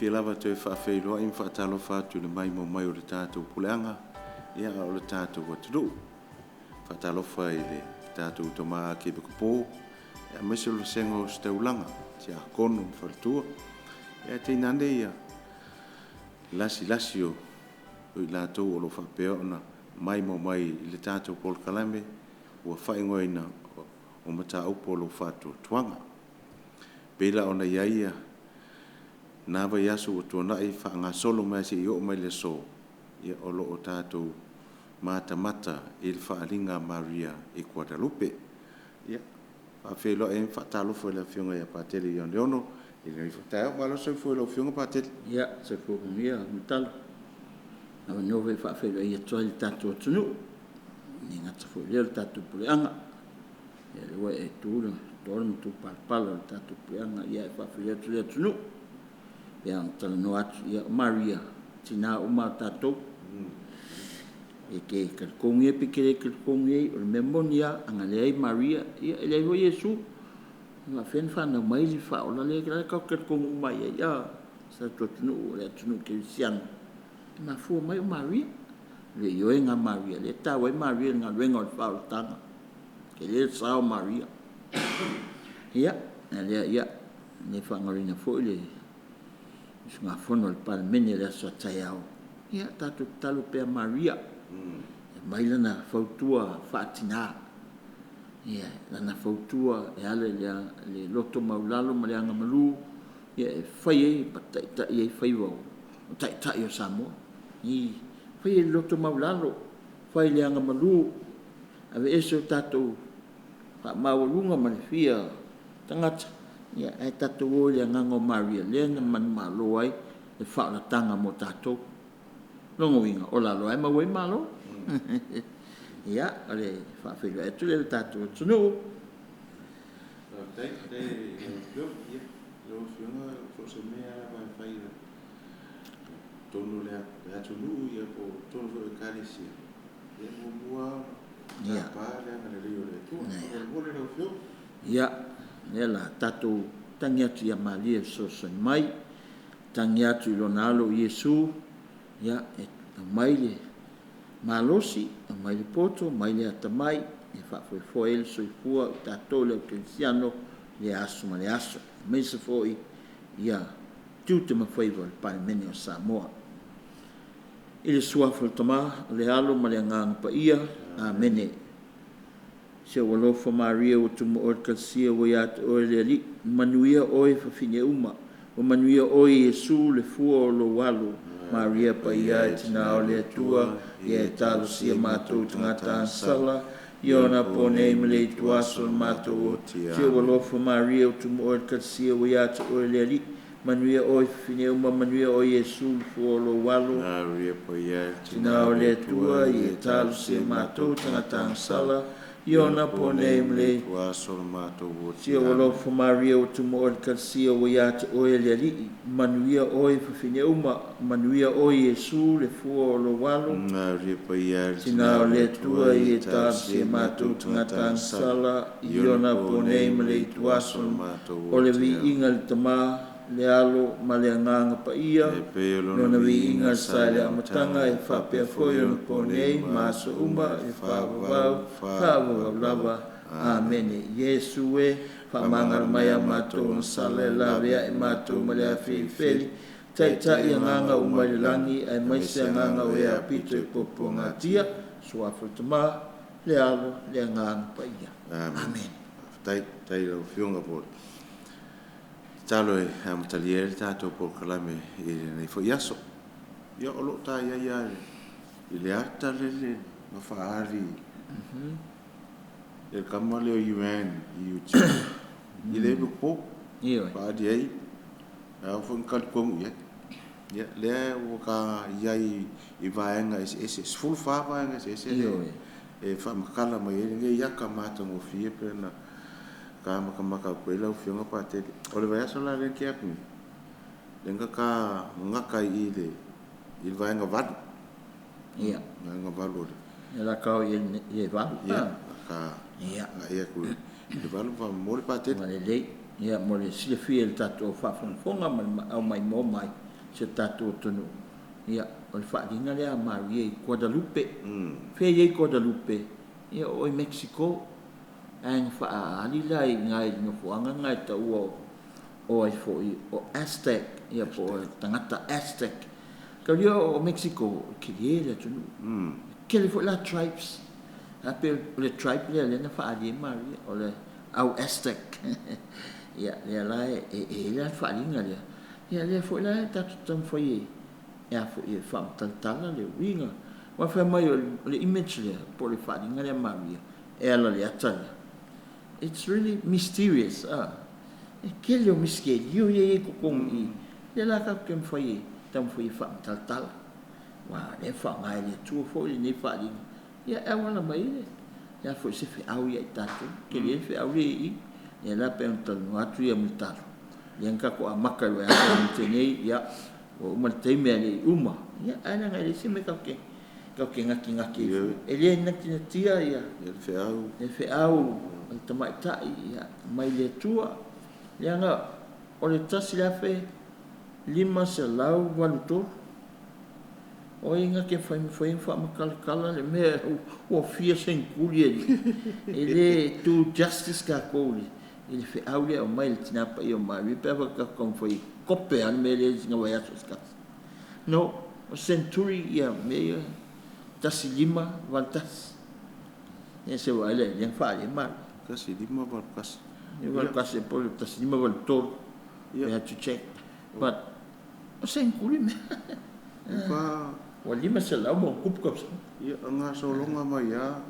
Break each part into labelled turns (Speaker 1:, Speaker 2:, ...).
Speaker 1: Fiafia lava e toe faafeiloai ma faatalofa atu i le maimoa mai o le tatou puleaga a o le tatou atunuu. Faatalofa i le tatou Tama Akepekepo aemaise o le vasega o Ositaulaga, Siakono ma Faletua, ae tainane ia lasilasi o i latou o lo o faapea ona maimoa mai i le tatou polokalame ua faaigoaina o Mataupu o lou Faatuatuaga. E pei la ona i ai lena vaiaso ua tuanai faagasolo mai seia oo mai le aso, o lo o tatou matamata i le Faaaliga a Maria i Guadalupe. E faafeiloai ma faatalofa i le Afioga ia Patele Ioane i lenei foi taeao. Malo le soifua i lau Afioga Patele.
Speaker 2: Ia, soifua manuia Mulitalo. O le avanoa foi e faafeiloai atu ai i le tatou atunuu, e le gata foi i lea o le tatou puleaga. Ia lea ua e tu le to le matupalapala o le tatou puleaga, ae faafeiloai atu le atunuu. E pei ona talanoa atu, ia o Maria, o tina uma lava o tatou. E te talitonu i ai pe e te le talitonu i ai, o le mea moni lava, ana leai Maria, ia e leai foi Iesu. E faapefea ona fanau mai le Faaola lea tatou te talitonu uma lava i ai si o tatou atunuu o le atunuu kerisiano, e mafua mai o Maria. O le ioega a Maria, lea e taua ai Maria i le galuega o le faaolataga. E tele le sao o Maria. Ia, o le mea lea, e le faagaloina foi le usugafono a le Palemene i le aso a taeao, ia tatou tatalo pea ia Maria, e aumai lana fautua faatina, lana fautua e ala i le loto maualalo ma le agamalu e fai ai ma taitai ai faiva o Taitai o Samoa. Faia i le loto maualalo, fai i le agamalu, aveese o tatou faamaualuga ma le fia tagata, ae tatou o i le agaga o Maria lea na manumalo ai le faaolataga mo tatou. O lona uiga, o lalo lava e maua ai malo. Ia, o le faafeiloai atu lea i le tatou atunuu.
Speaker 1: Faafetai i lau Afioga. Ia, lau Afioga so o se mea lava e fai i totonu o le atunuu po o totonu foi o Ekalesia, e muamua lava ona tapa le agalelei o le Atua. Faamolemole lau Afioga.
Speaker 2: Ia, o lea la, tatou tagi atu ia Maria e fesoasoani mai, tagi atu i Lona Alo o Iesu, e aumai le malosi, aumai le poto, aumai le atamai e faafoefoe ai le soifua o tatou le au kerisiano i lea aso ma lea aso, aemaise foi tiute ma faiva o le Palemene o Samoa. I le Suafa o le Tama, o le Alo ma le Agaga Paia. Amene. Si ou alofa Maria ua tumua oe le Ekalesia ua ia te oe le Alii, manuia oe fafine uma, ua manuia oe Iesu le fua o lou Alo. Maria Paia e Tina o le Atua, ia e talosia matou tagata agasala, i ona po nei ma le ituaso o le matou oti. Si ou alofa Maria ua tumua oe le Ekalesia ua ia te oe le Alii, manuia oe fafine uma, manuia oe Iesu le fua o lou Alo.
Speaker 1: Maria Paia e
Speaker 2: Tina o le Atua, ia e talosia matou tagata agasala, i ona po nei ma le
Speaker 1: ituaso o le matou oti.
Speaker 2: Si ou alofa Maria ua tumua oe le Ekalesia ua ia te oe le Alii, manuia oe fafine uma, manuia oe Iesu le fua o lou Alo.
Speaker 1: Maria Paia e
Speaker 2: Tina o le Atua, ia e talosia matou tagata agasala, i ona po nei ma le ituaso
Speaker 1: o le matou
Speaker 2: o le
Speaker 1: oti.
Speaker 2: viiga i le Tama, le Alo ma le Agaga Paia,
Speaker 1: E pei o
Speaker 2: lona
Speaker 1: lona
Speaker 2: viiga
Speaker 1: viiga
Speaker 2: sa
Speaker 1: sa
Speaker 2: i
Speaker 1: i
Speaker 2: le
Speaker 1: le
Speaker 2: amataga
Speaker 1: amataga,
Speaker 2: e
Speaker 1: e
Speaker 2: faapea
Speaker 1: faapea
Speaker 2: foi
Speaker 1: foi
Speaker 2: ona
Speaker 1: ona
Speaker 2: po
Speaker 1: po
Speaker 2: nei
Speaker 1: nei
Speaker 2: ma
Speaker 1: ma
Speaker 2: aso
Speaker 1: aso
Speaker 2: uma
Speaker 1: uma,
Speaker 2: e
Speaker 1: e
Speaker 2: faavavau,
Speaker 1: faavavau,
Speaker 2: faavavau
Speaker 1: faavavau
Speaker 2: lava.
Speaker 1: lava.
Speaker 2: Amene.
Speaker 1: Amene.
Speaker 2: Iesu e, faamagalo
Speaker 1: Faamagalo
Speaker 2: mai
Speaker 1: mai
Speaker 2: a
Speaker 1: a
Speaker 2: matou
Speaker 1: matou
Speaker 2: agasala
Speaker 1: agasala,
Speaker 2: e
Speaker 1: e
Speaker 2: laveai
Speaker 1: laveai
Speaker 2: matou
Speaker 1: matou
Speaker 2: ma
Speaker 1: ma
Speaker 2: le
Speaker 1: le
Speaker 2: afeifeli,
Speaker 1: afeifeli,
Speaker 2: taitai
Speaker 1: taitai
Speaker 2: agaga
Speaker 1: agaga
Speaker 2: uma
Speaker 1: uma
Speaker 2: i
Speaker 1: i
Speaker 2: le
Speaker 1: le
Speaker 2: lagi,
Speaker 1: lagi,
Speaker 2: aemaise
Speaker 1: aemaise
Speaker 2: agaga
Speaker 1: agaga
Speaker 2: o
Speaker 1: o
Speaker 2: e
Speaker 1: e
Speaker 2: aapito
Speaker 1: aapito
Speaker 2: i
Speaker 1: i
Speaker 2: puapuagatia.
Speaker 1: puapuagatia.
Speaker 2: Suafa o le Tama, le Alo, le Agaga Paia.
Speaker 1: Amene.
Speaker 2: Amene.
Speaker 1: Faafetai, faafetai i lau Afioga mo le tatalo e amatalia ai le tatou polokalame i lenei foi aso. Ia, o lo o ta i ai lava i le ata lele na faaali e le tama lea o Iran i YouTube i le po
Speaker 2: Ioe.
Speaker 1: faaali ai, a foi na talitonu i ai. Ia, lea ua ta i ai i vaega eseese, e 14 vaega eseese
Speaker 2: Ioe.
Speaker 1: e faamatala mai ai lenei ata matagofie pe na ta matamata atu ai lau Afioga Patele. O le vaiaso la lea na tea atu nei, lea na ta gata ai i le vaega 8.
Speaker 2: Ia.
Speaker 1: Vaega 8 o le
Speaker 2: Ia la tao i le 8.
Speaker 1: Ia, ta agai atu i le 8 faamolemole Patele.
Speaker 2: Ua lelei. Ia, mo le silafia e le tatou faafogafoga ma le aumaimoa mai, si o tatou atunuu, ia, o le faaaliga lea a Maria i Guadalupe. Fea e i ai Guadalupe? Ia, o i Mexico. Ae na faaali la i ina i le nofoaga lena e taua o ai foi o Aztec, ia po o tagata Aztec. Taulia o Mexico, e tele le atunuu. E tele foi la tribes. A pei o le tribe lea lea na faaali ai Maria, o le au Aztec. Ia, lea la e i ai la le faaaliga lea. Ia lea foi la e tatou te taumafai e a foi e faamatalatala le uiga. Aua fai mai o le image lea po o le faaaliga lea a Maria e ala i le ata lea. It's really mysterious, a. E tele o misitelio ia e i ai i totonu i i. Lea la tatou te mafai e taumafai e faamatalatala. Aua o lea e faaaoga e le Atua foi lenei faaaliga Ia e auala mai ai le a foi se feau ia i tatou. Tele le feau lea i i. Lea la pei ona talanoa atu ia Mulitalo, lea na tatou amata i le vaiaso na tea nei, ia ua uma le taimi ae le i uma. Ia ae leaga e leai se mea tatou te tatou te natinati ai fua. E le natinatia ia
Speaker 1: le feau
Speaker 2: le feau a le tamaitai ia mai le Atua. Leaga o le 1583 O ai na te mafai ona faamatalatala le mea ua fia seneturi e e le do justice tatou i le feau lea e aumai e le Tina Paia o Maria pe afai tatou te taumafai e kope lava le mea lea i sina vaiaso se tasi. No, o century ia mea ia 1581. Ia se vaai la i lea na faaali ai Maria.
Speaker 1: 1581.
Speaker 2: 81 po o le 1583. We had to check. But o seneturi mea.
Speaker 1: Ua
Speaker 2: Ua 500 ma ona tupu tausaga.
Speaker 1: Ia, gasologa mai lava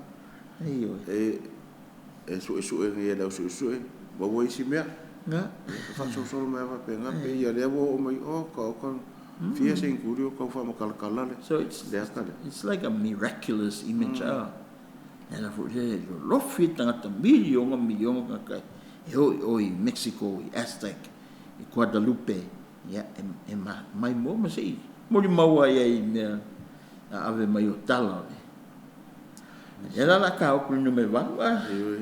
Speaker 2: Ioe.
Speaker 1: E suesue nei e le au suesue, maua isi mea.
Speaker 2: Na.
Speaker 1: E faasolosolo mai lava faapena, pei o lea ua oo mai, oka oka, fia seneturi o tau faamatalatala le
Speaker 2: So it's,
Speaker 1: le ata lea.
Speaker 2: It's like a miraculous image. Ah. Le ala foi lea e lolofi ai tagata miliona miliona tagata e o i o i Mexico, i Aztec, i Guadalupe, ia e maimoa ma se i molimau ai ai i mea a ave mai o tala o le. Lea la o le a taoto i le numera 8 a.
Speaker 1: Ioe,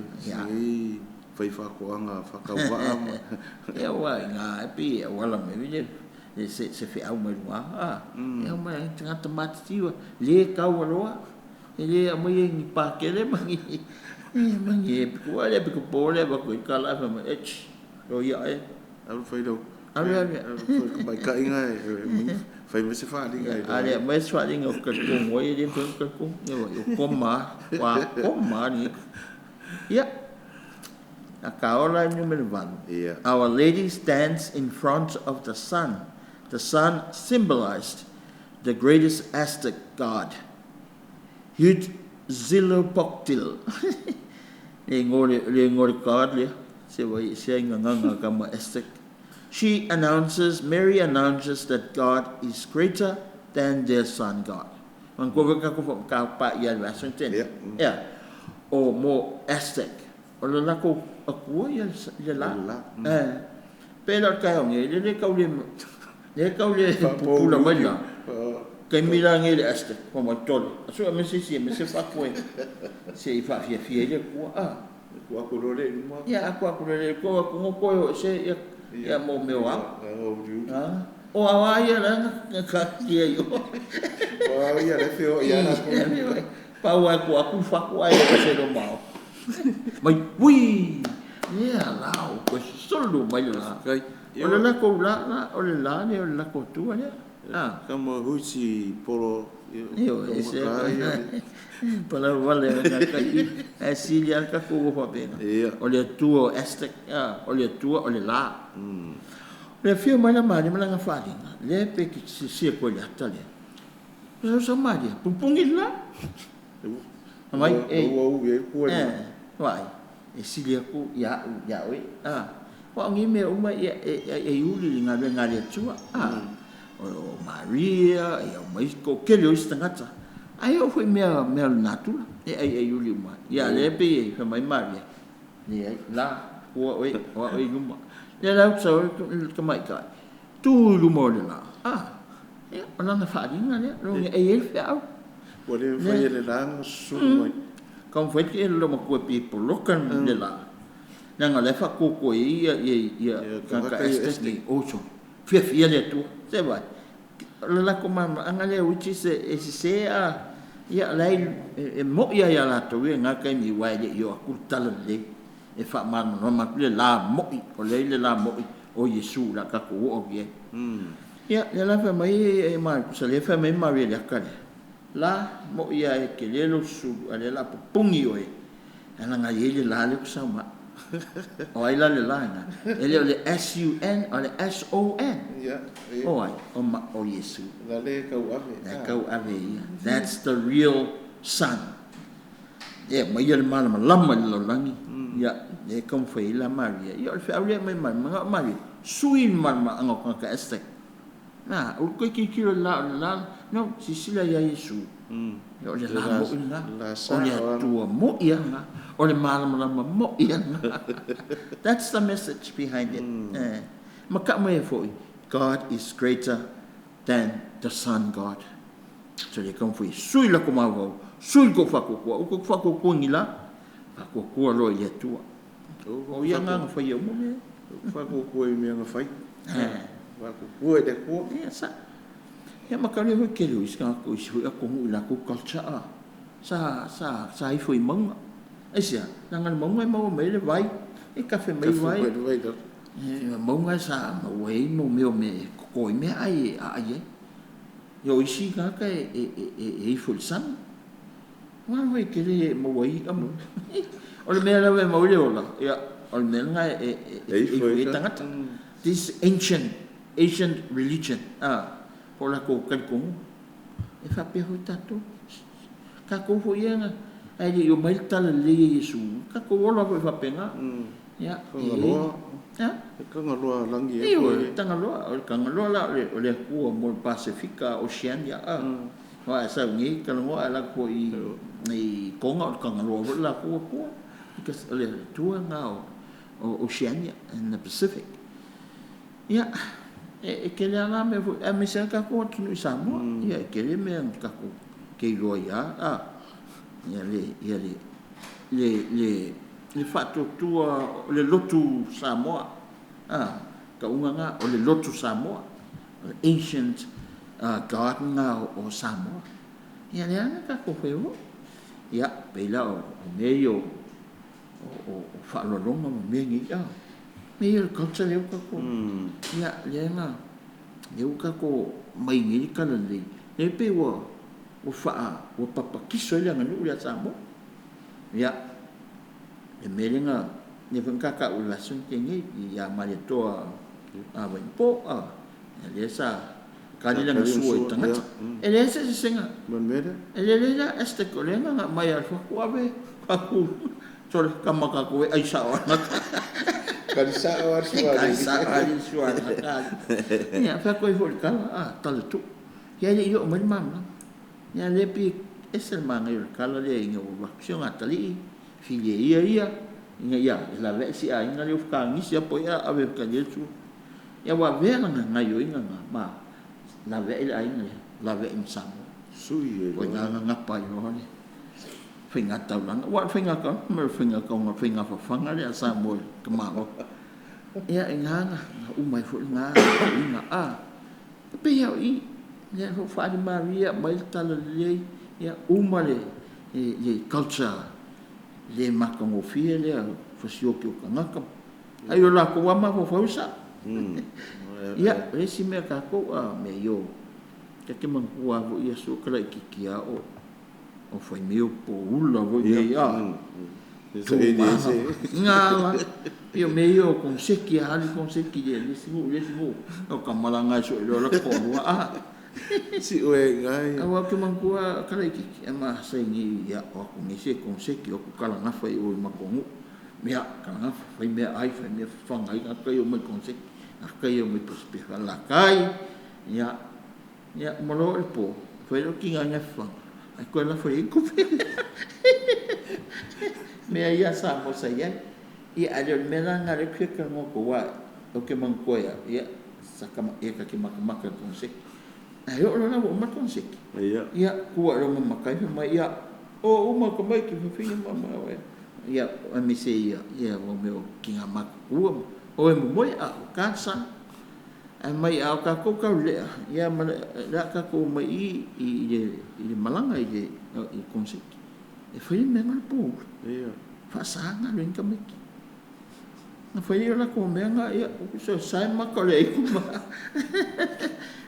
Speaker 1: nei fai faatoaga faatauvaa ma.
Speaker 2: Ia aua i ina e pei e auala mai ai le se feau mai luga a. E aumai ai tagata matitiva le taualoa e le aumaia i ni pakele ma ni ma ni pito a le pito po lea e avatu ai le tala ae fai mai, etch, loia e.
Speaker 1: Alu fai lau
Speaker 2: Alu alu.
Speaker 1: Tamaitai na e fai mai se faaaliga e
Speaker 2: A le aumai se faaaliga ou te talitonu ai e le mafai ona talitonu. Ioe, ua koma lava, ua koma lava lenei. Ia, a taola i le numera 8.
Speaker 1: Ia.
Speaker 2: Our Lady stands in front of the sun. The sun symbolized the greatest Aztec god, Huitzilopochtli. Le igoa le igoa o le god lea, se ua i ese ai gagaga a tama Aztec. She announces, Mary announces that God is greater than their sun god. Manatua foi tatou faamata paia i le vaiaso na tea nei. Ea, o mo Aztec, o le latou Atua ia le la. Eh, pei la o le taeao nei, le le tau le, le tau le pupula mai la. Taimi la nei le Aztec, fai mai tole, asu e aumai se isi e aumai se fatu e se i faafiafia ai le Atua. Ah.
Speaker 1: Atu atu loa lea i luma.
Speaker 2: Ia atu atu loa lea i luma, atu toe o ese ia ia mo mea o ao. O ao a ia la na taatia i o.
Speaker 1: O ao ia le feoai a latou.
Speaker 2: Pau a atu atu le fatu ae o ese loa ma ao. Mai ui! Lea la ua toe sulu mai le la. O le latou la la, o le la lea o le latou Atua lea. Ah.
Speaker 1: Kama hui si polo
Speaker 2: Ioe, e se palau vale o ngā kai i. Ae sili lava le tatou ua faapena. O le Atua o Aztec, o le Atua o le la. O le afio mai la Maria ma lana faaaliga, lea pe te silasila atu ai i le ata lea. Sau sau Maria, pupuni le la. Mai, e, vaai, e sili atu ia au ia oe. Aua o nei mea uma e iuli i le galuega a le Atua. O Maria, ia o ma isi, toatele o isi tagata. Ae oo foi i mea o le natura e aiaiuli uma ai. Ia a o lea e pei e fai mai Maria, leai, la, ua oe, o au e i luma. Lea la ou te sau ai le tamaitai, tu i luma o le la, ia, o lana faaaliga lea, lona e i ai le feau.
Speaker 1: Ua le mafai e le la ona susulu mai.
Speaker 2: Taumafai atu le loomatua pei e poloka le la, leaga o la e faatuatua ai ia tagata Aztec nei, oso, fiafia le Atua. Se vaai, O le latou malamalamaaga lea which is e sese a, ia la e mo'i lava ia latou ia i na taimi aua e le i oo atu le tala lelei e faamalamalama atu le la mo'i, o le ai le la mo'i? O Iesu o le a tatou oo atu i ai. Ia, lea la fai mai e tusa lea fai mai Maria i le ata lea, la mo'i lava e tele lou susulu a o lea o le a pupuni oe, ae leaga e i ai le la lea ou te sau ma au. O ai la le la lena? E le o le SUN o le SON. O ai? O ma o Iesu.
Speaker 1: La lea e tauave.
Speaker 2: La e tauave e ia. That's the real sun. E aumaia le malamalama i le lalolagi. Ia, lea e taumafai ai la Maria. Ia o le feau lea e aumai e Maria, manao Maria, sui le malamalamaaga o tagata Aztec. A, aua le toe tilotilo i le la o le la, no, silasila ia Iesu. O le la mo'i lena. O le Atua mo'i lava lena. O le malamalama mo'i lava lena. That's the message behind it. Eh, ma tau mai ai foi, God is greater than the sun God. So le taumafai e sui le latou mafaufau, sui le tou faatuatua. Aua tou te faatuatua i ni la, faatuatua loa i le Atua. O ia lena na faia uma mea ia.
Speaker 1: Faatuatua i mea na fai. Faatuatua i le Atua.
Speaker 2: Ia, sa. Ia ma tau foi tele o isi tagata o isi foi atunuu i latou culture a, sa, sa, sa ifo i mauga. Aisea? Leaga o le mauga e maua mai ai le vai, e tafe mai vai. E, mauga sa maua ai mo mea o mea e toto ai meaai e aai ai. Ia o isi tagata e, e, e, e ifo i le sami. Aua foi e tele e maua ai i'a ma O le mea lava e maua ai le ola, ia, o le mea lena e, e, e ifo ai tagata. This ancient, ancient religion, a, po o latou talitonuga. E faapea foi tatou. Tatou foi ia na, ae le i omai le tala lelei a Iesu, tatou ola foi faapena. Ia, e i ai.
Speaker 1: A? E Tagaloa lagi
Speaker 2: e Ioe, o Tagaloa, o le Tagaloa la o le Atua mo le Pasefika, Oceania, a. Aua a sau nei talanoa ae alu atu foi i Toga o le Tagaloa foi le latou Atua. Because o le Atua lena o Oceania and the Pacific. Ia, e tele lava la mea foi, aemaise lava tatou atunuu i Samoa. Ia, e tele mea na tatou te iloa ai lava, ia le, ia le, le, le, le faatuatua o le lotu Samoa, a, tauga lena, o le lotu Samoa, o le ancient god lena o Samoa. Ia, lea na tatou faia foi. Ia, pei la o mea ia o o faaaloaloga ma mea nei, a, mea ia o le culture lea ua tatou, ia, lea na, lea ua tatou mai nei le talalelei, lea pei ua, ua faa, ua papatiso ai le aganuu ia Samoa. Ia, le mea lea na, lea foi na ta taua i le vaiaso na tea nei, ia Malietoa Vainipo, a, ia lea sa kali lana sua i tagata. E leai se eseesega. E lelei la Aztec o lea na na aumai lava i fafo, ave aku sole tama tatou e ai sao lava.
Speaker 1: Kali sao lava le sua a
Speaker 2: Kali sao lava le sua a le tagata. Ia, fai atu ai foi i le tala, a, tala tuu. Ia e le i oo mai le malamalama. Ia lea pei e ese le manaia o le tala lea ina ua avatu, si o gatali'i, filie ia ia, ina ia laveai si aiga lea ua fetagisi lava po o ea ave e tali ai le sua. Ia ua avea lana gaioiga na ma laveai le aiga lea, laveai ma Samoa.
Speaker 1: Sui
Speaker 2: O i ina na gapa ai loa le faiga taulaga. Aua o le faiga taulaga ma le faiga taulaga, faiga fafaga lea a Samoa i le tamaloa. Ia, i ina na uma ai foi lena uiga. A, e pei lava o i, lea foi ua faaali malie aumai le tala lelei, ia uma le culture le matagofie lea fasioti o tagata. Ai o latou lava mafaufau e sao. Ia, o le isi mea tatou, a mea io, ta te manatua lava foi aso ia laitiiti lava o fai mai o poula foi nei, a. Tumama. Ia o mea ia o koneseti, a alu i koneseti i le isi nuu i le isi nuu, o tama la na e sue loa o latou toalua, a.
Speaker 1: Siu e i ina ia.
Speaker 2: Aua ou te manatua ta laitiiti, e masani ia o atu nei se koneseti, o atu kalagafa i o i matou nuu. Ia, kalagafa, fai meaai, fai mea fafaga ai tagata ia omai i koneseti. Tagata ia omai i Falelatai, ia, ia uma loa le po, fai loa tiga ina e fafaga, ae toe lafo i ai tupe. Mea ia a Samoa sa i ai. Ia, ae le o le mea la lena o lea ou te fia talanoa atu aua ou te manatua ia au, ia, sa ta ia ta te matamata i le koneseti. Ae oo loa la ua uma le koneseti, ia, tu ae loa ma matai fai mai, ia, o uma tamaiti fafine ma ma ia, aemaise ia, ia mo mea o tina matutua ma o e momoe a o kansa. Ae mai a o tatou taulelea, ia ma le a tatou omai i i i le malaga i le koneseti. E fai le mea na le poula. Faasa ona alu ai ni tamaiti. Na fai ai o latou mea na, ia, so sae maka o le aitu ma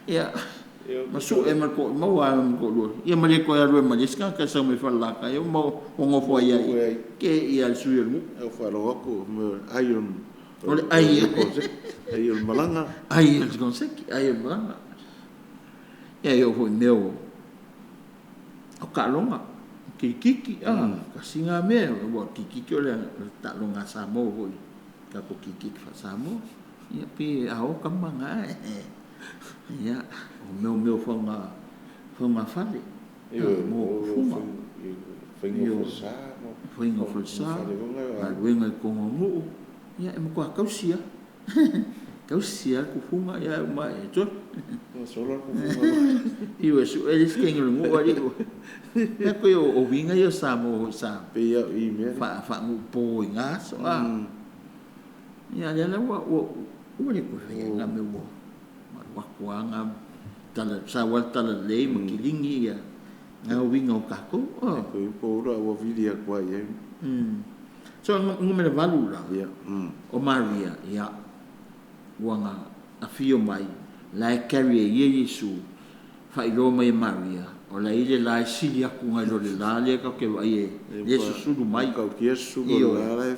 Speaker 2: ia ma sue ma le maua lava ma le toalua, ia ma le toe alu ai ma le isi tagata e sau mai Falelatai ma ua nofo ai lava i i. Te i lava i le sui o le nuu.
Speaker 1: Ua faalogo atu ai
Speaker 2: o le ai
Speaker 1: ai o le malaga.
Speaker 2: Ai o le koneseti, ai o le malaga. Ia e oo foi i mea o taaloga, kirikiti, tasi lena mea, aua o le kirikiti o le taaloga a Samoa foi, tatou kirikiti faa-Samoa. Ia pei a o tama na, ia, o mea o fogafale, mo fuga.
Speaker 1: Faiga o falesa.
Speaker 2: Faiga o falesa, galuega i totonu o nuu, ia e matua tausi lava. Tausi lava le tufuga, ia e uma ae, sole.
Speaker 1: Solo le tufuga.
Speaker 2: Fiu e sue le isi teine o le nuu, alii ua… Pei o uiga ia o Samoa foi sa
Speaker 1: Pei au i mea
Speaker 2: faanuupo i na aso. Ia lea la ua le toe faia na mea, ua alu atu lava na tala, sau lava le talalelei ma kiligi ia na uiga o tatou.
Speaker 1: Pei poula ua vili atu ai i ai.
Speaker 2: So, numera 8 la, o Maria, ia, ua na afio mai, la e carry e ia Iesu, faailoa mai e Maria, o la e i le la e sili atu nai lo le la lea tatou te vaai e lea e susulu mai.
Speaker 1: Tautia susulu o le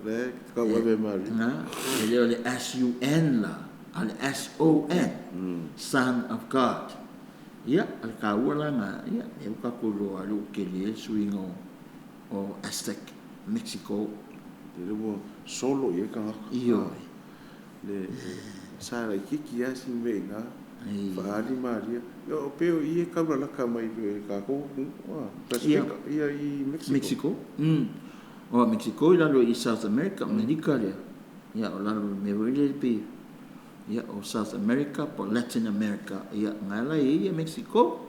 Speaker 1: la e tauave e Maria.
Speaker 2: Na, e le o le S-U-N la, a o le S-O-N, Son of God. Ia, o le taua la na, ia, lea ua tatou iloa lea ua tele le suiga o Aztec, Mexico.
Speaker 1: Lea ua solo i ai tagata.
Speaker 2: Ioe.
Speaker 1: Le sa laitiiti lava si mea i ina, faaali Maria. O pei o i e taulalata mai i tatou Pasefika, ia i Mexico.
Speaker 2: Mexico. O Mexico i lalo i South America, Amerika lea. Ia o lalo i le mea foi lele pei, ia o South America po o Latin America, ia na la e i ai Mexico.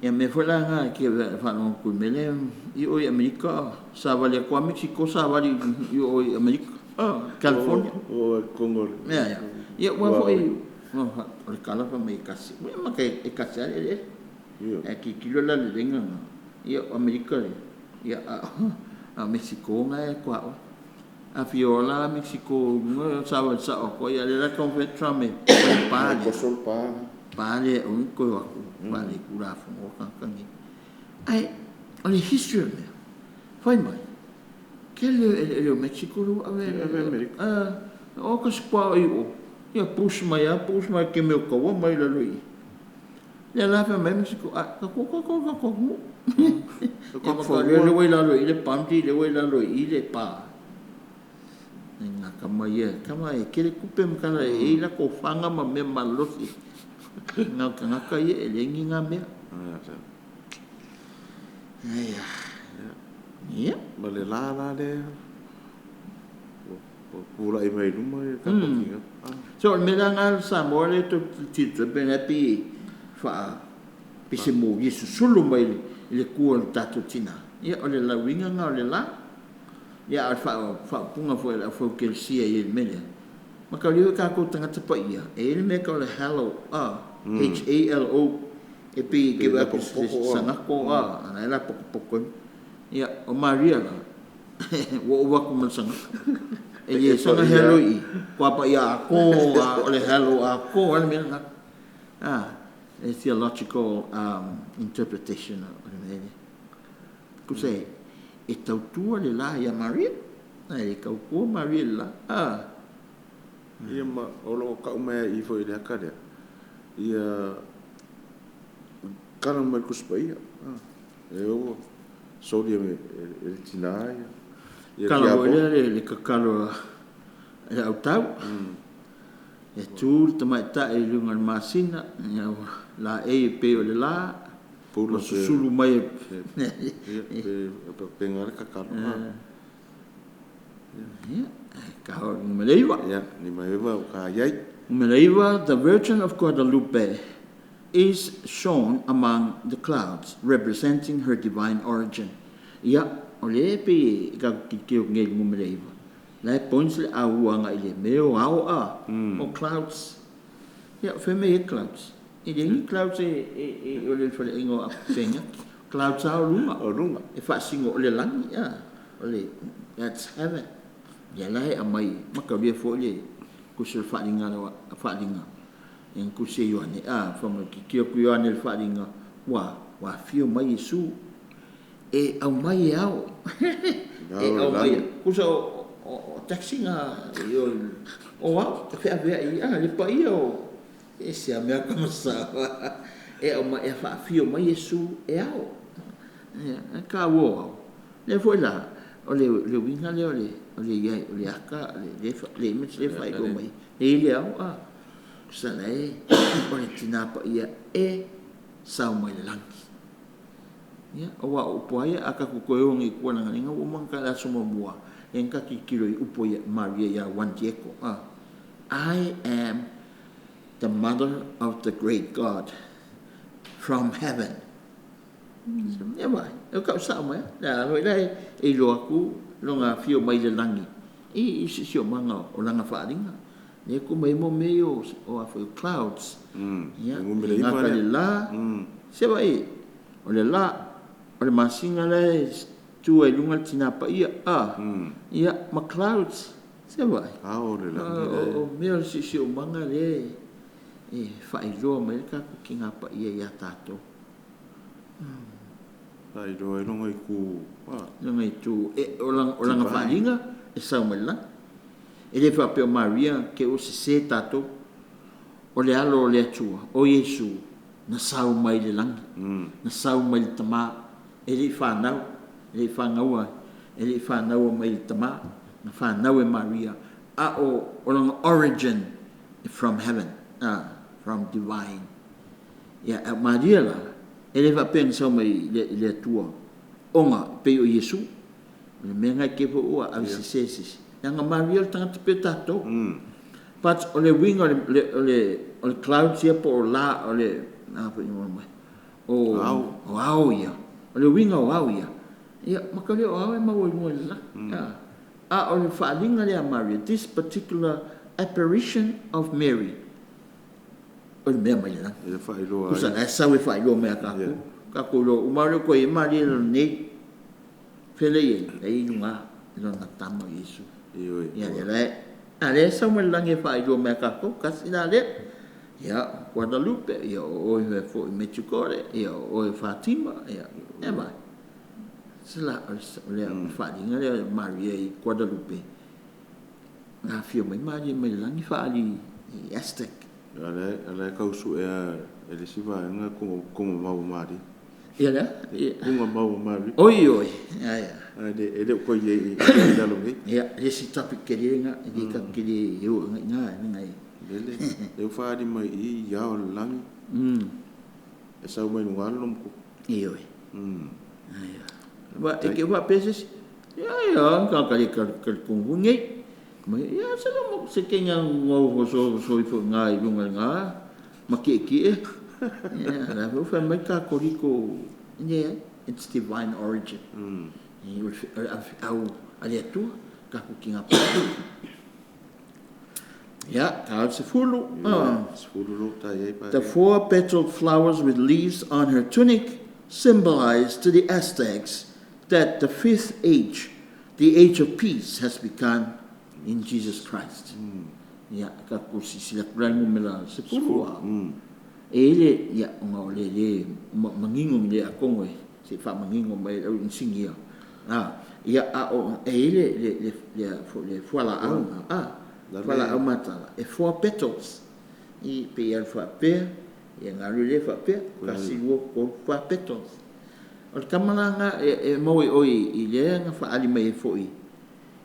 Speaker 2: Ia mea foi la na e faalogo atu i le mea lea i o i Amerika, savali atu lava Mexico savali i o i Amerika, California.
Speaker 1: O totonu o le
Speaker 2: Ia, ia, ua foi o le tala fai mai e tasi, ua mata e tasi lava le eleele. Ae tilotilo la i le lega lena, ia o Amerika lea, ia a o Mexico na e tuaoi. A fia o la Mexico i luga, savali sao atu lava, a o lea la e taumafai atu Trump e fai le pa lea.
Speaker 1: Toso le pa.
Speaker 2: Pa lea e aua ne i toe o atu, faaletulafono tagata nei. Ae o le history o le mea, fai mai, tele o eleele o Mexico lea ua ave
Speaker 1: e Amerika.
Speaker 2: O ka se tuaoi o, ia push mai lava, push mai i le taimi o taua mai lalo i i. Lea la fai mai Mexico, a, tatou tatou tatou atunuu. Ia ma lea ua i lalo i i le boundary, lea ua i lalo i i le pa. Ngā tama ia, tama e tele tupe ma tala e i ai latou faga ma mea malolosi. Ngā o tagata ia e leai ni ngā mea. Ia.
Speaker 1: Ma le la la lea ua tulai mai luma le tatou tiga.
Speaker 2: So, o le mea la lena Samoa lea tou te tilotilo pe na pei faa pese moli e susulu mai i le tua o le tatou tina. Ia, o le lauiga lena o le la. Ia, a o le faaupuga foi a le aufaukelisia i le mea lea. Mataulia foi tatou tagata paia, e i ai le mea e tau o le halo, H-A-L-O, e pei e te vaai atu i se sagato, a na e lapotopoto ai. Ia, o Maria la, ua ova atu ma le sagato. E le soona halo i i, kua paia atoa, o le halo atoa le mea lena. A theological interpretation o le mea lea. Tusa e tautua le la ia Maria, ae le tautua Maria i le la.
Speaker 1: Ia ma o lo o tau mai i foi i le ata lea, ia tala mai le Tusi Paia. E ua soli e le tina ia.
Speaker 2: Tala foi lea le tatalo a le autau. E tu le tamaitai i luga o le masina, ia ua laei e pei o le la, ua susulu mai.
Speaker 1: Ia, pena le tatalo.
Speaker 2: Ia, ka o numera 9.
Speaker 1: Ia, numera 9 o ka iai.
Speaker 2: Numera 9, the Virgin of Guadalupe is shown among the clouds, representing her divine origin. Ia, o le pe ka tilotilo nei i le numera 9. La e points le aua agai i le mea o ao a, o clouds. Ia, o fea mea e i ai clouds? E leai ni clouds e, e, e, o le faleaiga o Fegati. Clouds lava o luga.
Speaker 1: O luga.
Speaker 2: E faasino o le lagi, a, o le, that's heaven. Ia la e aumai, mataulia foi le tusi o le faaaliga, faaaliga e na tusi e Ioane, a, fai mai, tilotilo atu Ioane i le faaaliga, ua, ua afio mai Iesu, e aumai e ao, e aumai, tusa o, o, o taxi na, o ao, e feaveai, a, le paia o, e ese lava mea kamasā, e aumai, e faafio mai Iesu e ao. Ia, e taua o ao. Lea foi la, o le, le uiga lea o le, o le iai, o le ata, le, le image lea e faailoa mai, e i le ao, a, tusa la e, o le Tina Paia e sao mai le lagi. Ia, aua o upu lava ia, a tatou toe o nei i tua leaga ua uma ona ta i le aso muamua, lea na ta tilotilo i upu ia Maria ia Juan Diego, a, I am the mother of the great God from heaven. Ia vai, e kau sao mai, le a foi la e iloa atu lona afio mai le lagi i siosiomaga o lana faaaliga. Lea ku mai mo mea o o a foi clouds. Ia,
Speaker 1: le
Speaker 2: e gata le la, se vai, o le la, o le masina la e tu ai luga le Tina Paia, a, ia, ma clouds, se vai.
Speaker 1: Ao le lagi le.
Speaker 2: O mea o le siosiomaga lea e faailoa mai le tatou Tina Paia ia tatou.
Speaker 1: Faailoa ai lona itu, a.
Speaker 2: Lona itu, e, o lana, o lana faaaliga e sau mai le lagi. E le faapea o Maria ke o sesē tatou. O le alo o le Atua, o Iesu, na sau mai le lagi, na sau mai le Tamā, e le i fanau, e le i fanaua, e le i fanaua mai le Tamā, na fanau e Maria, a o, o lona origin from heaven, from divine. Ia, a o Maria la, e le faapea na sau mai i le, i le Atua, ona pei o Iesu. O le mea lena e te i foi ua ave sesē se isi. Leaga Maria o le tagata pei o tatou. But o le uiga o le, le, o le, o le clouds ia po o la, o le, a foi igoa mai, o,
Speaker 1: Ao.
Speaker 2: o ao ia. O le uiga o ao ia, ia, mataulia o ao e maua i luga i le lagi. A, a o le faaaliga lea a Maria, this particular apparition of Mary, o le mea mai le lagi.
Speaker 1: E faailoa
Speaker 2: Tusa
Speaker 1: ai.
Speaker 2: la e sau e faailoa mai a tatou. Tatou iloa uma lea koe i Maria i lalo nei. Fea lea e i ai? La e i luga i lona tama o Iesu.
Speaker 1: Ioe.
Speaker 2: Ia, lea la e, a lea e sau mai le lagi e faailoa mai a tatou, kasi la lea. Ia, Guadalupe, ia o oe mea foi Medjugorje, ia o oe Fatima, ia, e vai. Se la, o le, o le faaaliga lea o Maria i Guadalupe, na afio mai Maria mai le lagi faaali i Aztec.
Speaker 1: A lea e tau suea e le isi vaega kuga mau o Maria.
Speaker 2: Ia lea? Ia.
Speaker 1: Kuga mau o Maria.
Speaker 2: Oi, oi, ia, ia.
Speaker 1: Ae le, e le o toe i ai i lalo nei.
Speaker 2: Ia, le isi topic tele lena, e le tatou te le o i ina, leaga e.
Speaker 1: Lele, lea ua faaali mai i i ao o le lagi. E sau mai luga lona matutu.
Speaker 2: Ioe. Ia. Wa, e ke faapea se isi, ia, ia, tagata le talitonu foi nei. Mai, ia, se la mo, se kenya ngau ho so so ifo ngā i lunga i ngā, ma kie kie. Ia, la foi fai mai katoriko, yeah, it's divine origin. I o le au a le Atua, tatou Tina Paia. Ia, ta le 10.
Speaker 1: Ia, 10 lo ta i ai pa.
Speaker 2: The four petaled flowers with leaves on her tunic symbolize to the Aztecs that the fifth age, the age of peace, has begun in Jesus Christ. Ia, tatou silasila atu la i le numera 10 a. E i le, ia, ona o le le manino ni le atonu e se i faamanino mai e le au inisinia. A, ia, a o, e i le, le, le, le, le fualaau, a, fualaau matala, e four petals. I pei e alu faapea, ia na alu lea faapea, 1, 2, 3, 4 petals. O le tama la na e, e maua i oi i lea na faaali mai ai foi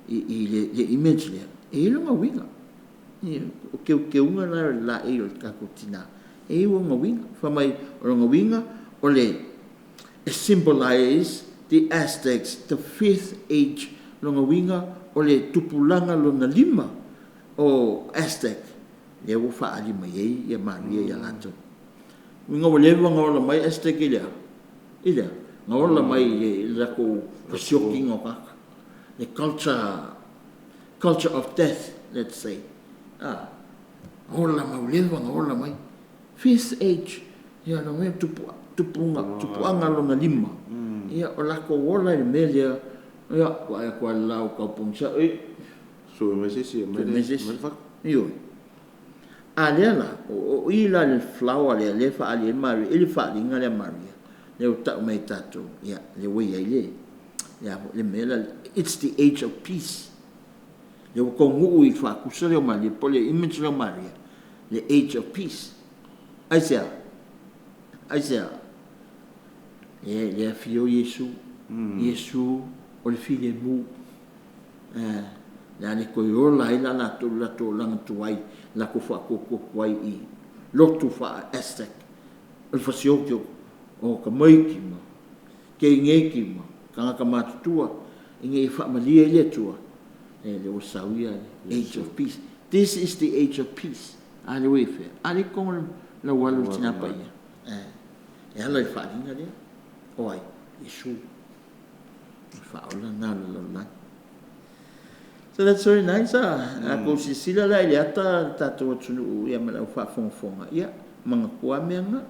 Speaker 2: i, i le, le image lea, e i ai lona uiga. Ia, o keukeuga la o le laei o le tatou tina, e i ai ona uiga. Fai mai o lona uiga, o le, e symbolize the Aztecs, the fifth age, lona uiga o le tupulaga lona 5 o Aztec, lea ua faaali mai ai ia Maria ia latou. Uiga ua leva ona ola mai Aztec i le a? I le a? Na ola mai i le latou fesiokiga o tagata. Le culture, culture of death, let's say. A, ola mau leva na ola mai. Fifth age, ia na mea tupu, tupuga, tupuaga lona lima. Ia, o lakou ola i le mea lea, ia, vaai atu lava i le la o tau pogisa, oi,
Speaker 1: Sue mai se isi e aumai
Speaker 2: Sue mai se isi.
Speaker 1: le fatu.
Speaker 2: Ioe. A lea la, o i la le flower lea, lea e faaali ai Maria, i le faaaliga lea a Maria, lea ua tau mai e tatou, ia, lea ua i ai le, le a foi, le mea lea, it's the age of peace. Lea ua taunuu i le faatusa lea o Maria, po o le image lea o Maria, le age of peace. Aisea? Aisea? Lea, lea afio Iesu, Iesu o le filemu. Ā, le a le toe ola ai la latou i le latou olaga tuai, latou faatuatua tuai i lotu faa-Aztec, o le fasioti o tamaiti ma teineti ma tagata matutua ina ia faamalie ai le Atua, e lea ua sau ia le age of peace. This is the age of peace. A lea ua i fea? A lea i totonu o le lauala o le Tina Paia. E ala i le faaaliga lea. O ai? Iesu. O le faaola lena o le lalolagi. So that's very nice ah. A tou silasila la i le ata o le tatou atunuu ia ma le au faafogafoga, ia, manatua lava mea na.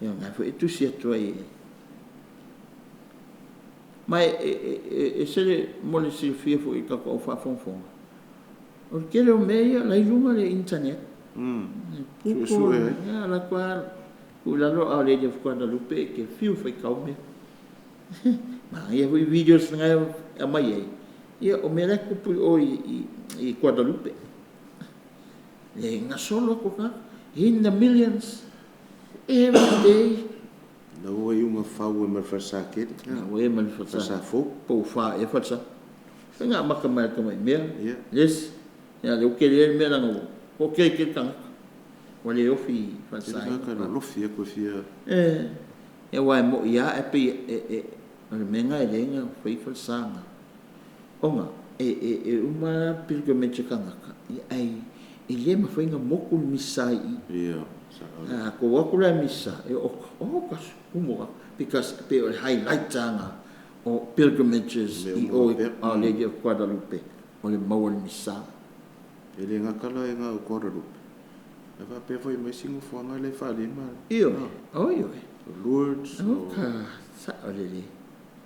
Speaker 2: Ia o lena foi e tusi atu ai e Ma e ese le, mo le silafia foi e le tatou au faafogafoga, o le tele o mea ia la e i luga o le internet. Google,
Speaker 1: Suesue ai.
Speaker 2: Ia, alu atu lava tuu i lalo Our Lady of Guadalupe e te fiu e faitau mea. Manaia foi videos na e aumai ai, ia o mea la e tupu i o i Guadalupe. E gasolo atu le tagata, in the millions every day.
Speaker 1: La ua iuga fau ai ma le falesa tele.
Speaker 2: La ua i ai ma le falesa.
Speaker 1: Falesa fou.
Speaker 2: Po ua fa ea falesa. Faiga amata mai a le tamai mea.
Speaker 1: Ia.
Speaker 2: Yes. Ia lea ua tele ai le mea leaga ua toatele tele tagata. Ua le ofi i falesa
Speaker 1: Tele tagata e lolofi atu e fia.
Speaker 2: E. Ia aua e moi lava ae pei e, e, o le mea lena e leai ona fai falesa na. Ona e, e, e uma lava pilgrimage a tagata, ia ae e le mafai ona motu le misa i i.
Speaker 1: Ia, sao.
Speaker 2: A tou o atu la i misa, e oka, oka, tumu atu, because e pei o le highlight lava na o pilgrimages i o i Our Lady of Guadalupe, o le maua o le misa.
Speaker 1: E le gata la i na o Guadalupe, ae faapea foi ma isi nofoaga lea e faalima.
Speaker 2: Ioe, o ioe.
Speaker 1: O Lourdes, o.
Speaker 2: Oka, sao lelei.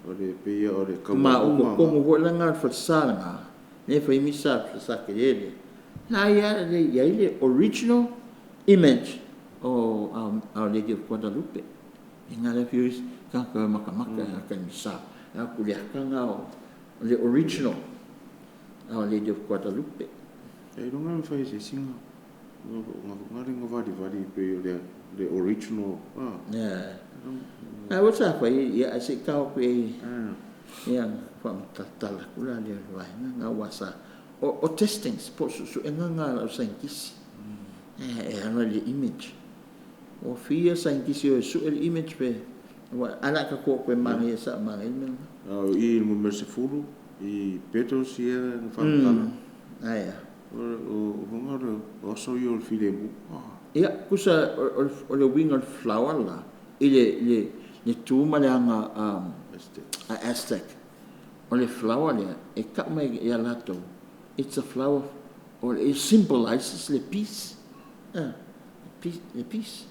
Speaker 1: O le pei o le
Speaker 2: Ma o
Speaker 1: kaualuga.
Speaker 2: totonu foi la na o le falesa lena, lea e fai misa a le falesa tele lea, la ia e i ai le original image o Our Lady of Guadalupe. I na le afio isi tagata e matamata i ata i misa, e atu i le ata lena o le original Our Lady of Guadalupe.
Speaker 1: Ailoga e mafai e se isi ona valivali pei o le original.
Speaker 2: Ae ua sa fai ia ae se i tau atu i ai ia faamatalatala atu la lea o le vaega lena aua sa o testings po o suesuega na a lau saienitisi e ala i le image. Ua fia saienitisi o e sue le image pe aua a o le a tatou o atu e manaia e sao manaia le mea lena.
Speaker 1: A o i i le numera 10 i petals ia na faamatala.
Speaker 2: Ae a?
Speaker 1: O luga o aso ia o le filemu.
Speaker 2: Ia, tusa o le uiga o le flower la, i le tu ma le aga a Aztec, o le flower lea e tau mai ia latou, it's a flower, it symbolizes le peace, le peace.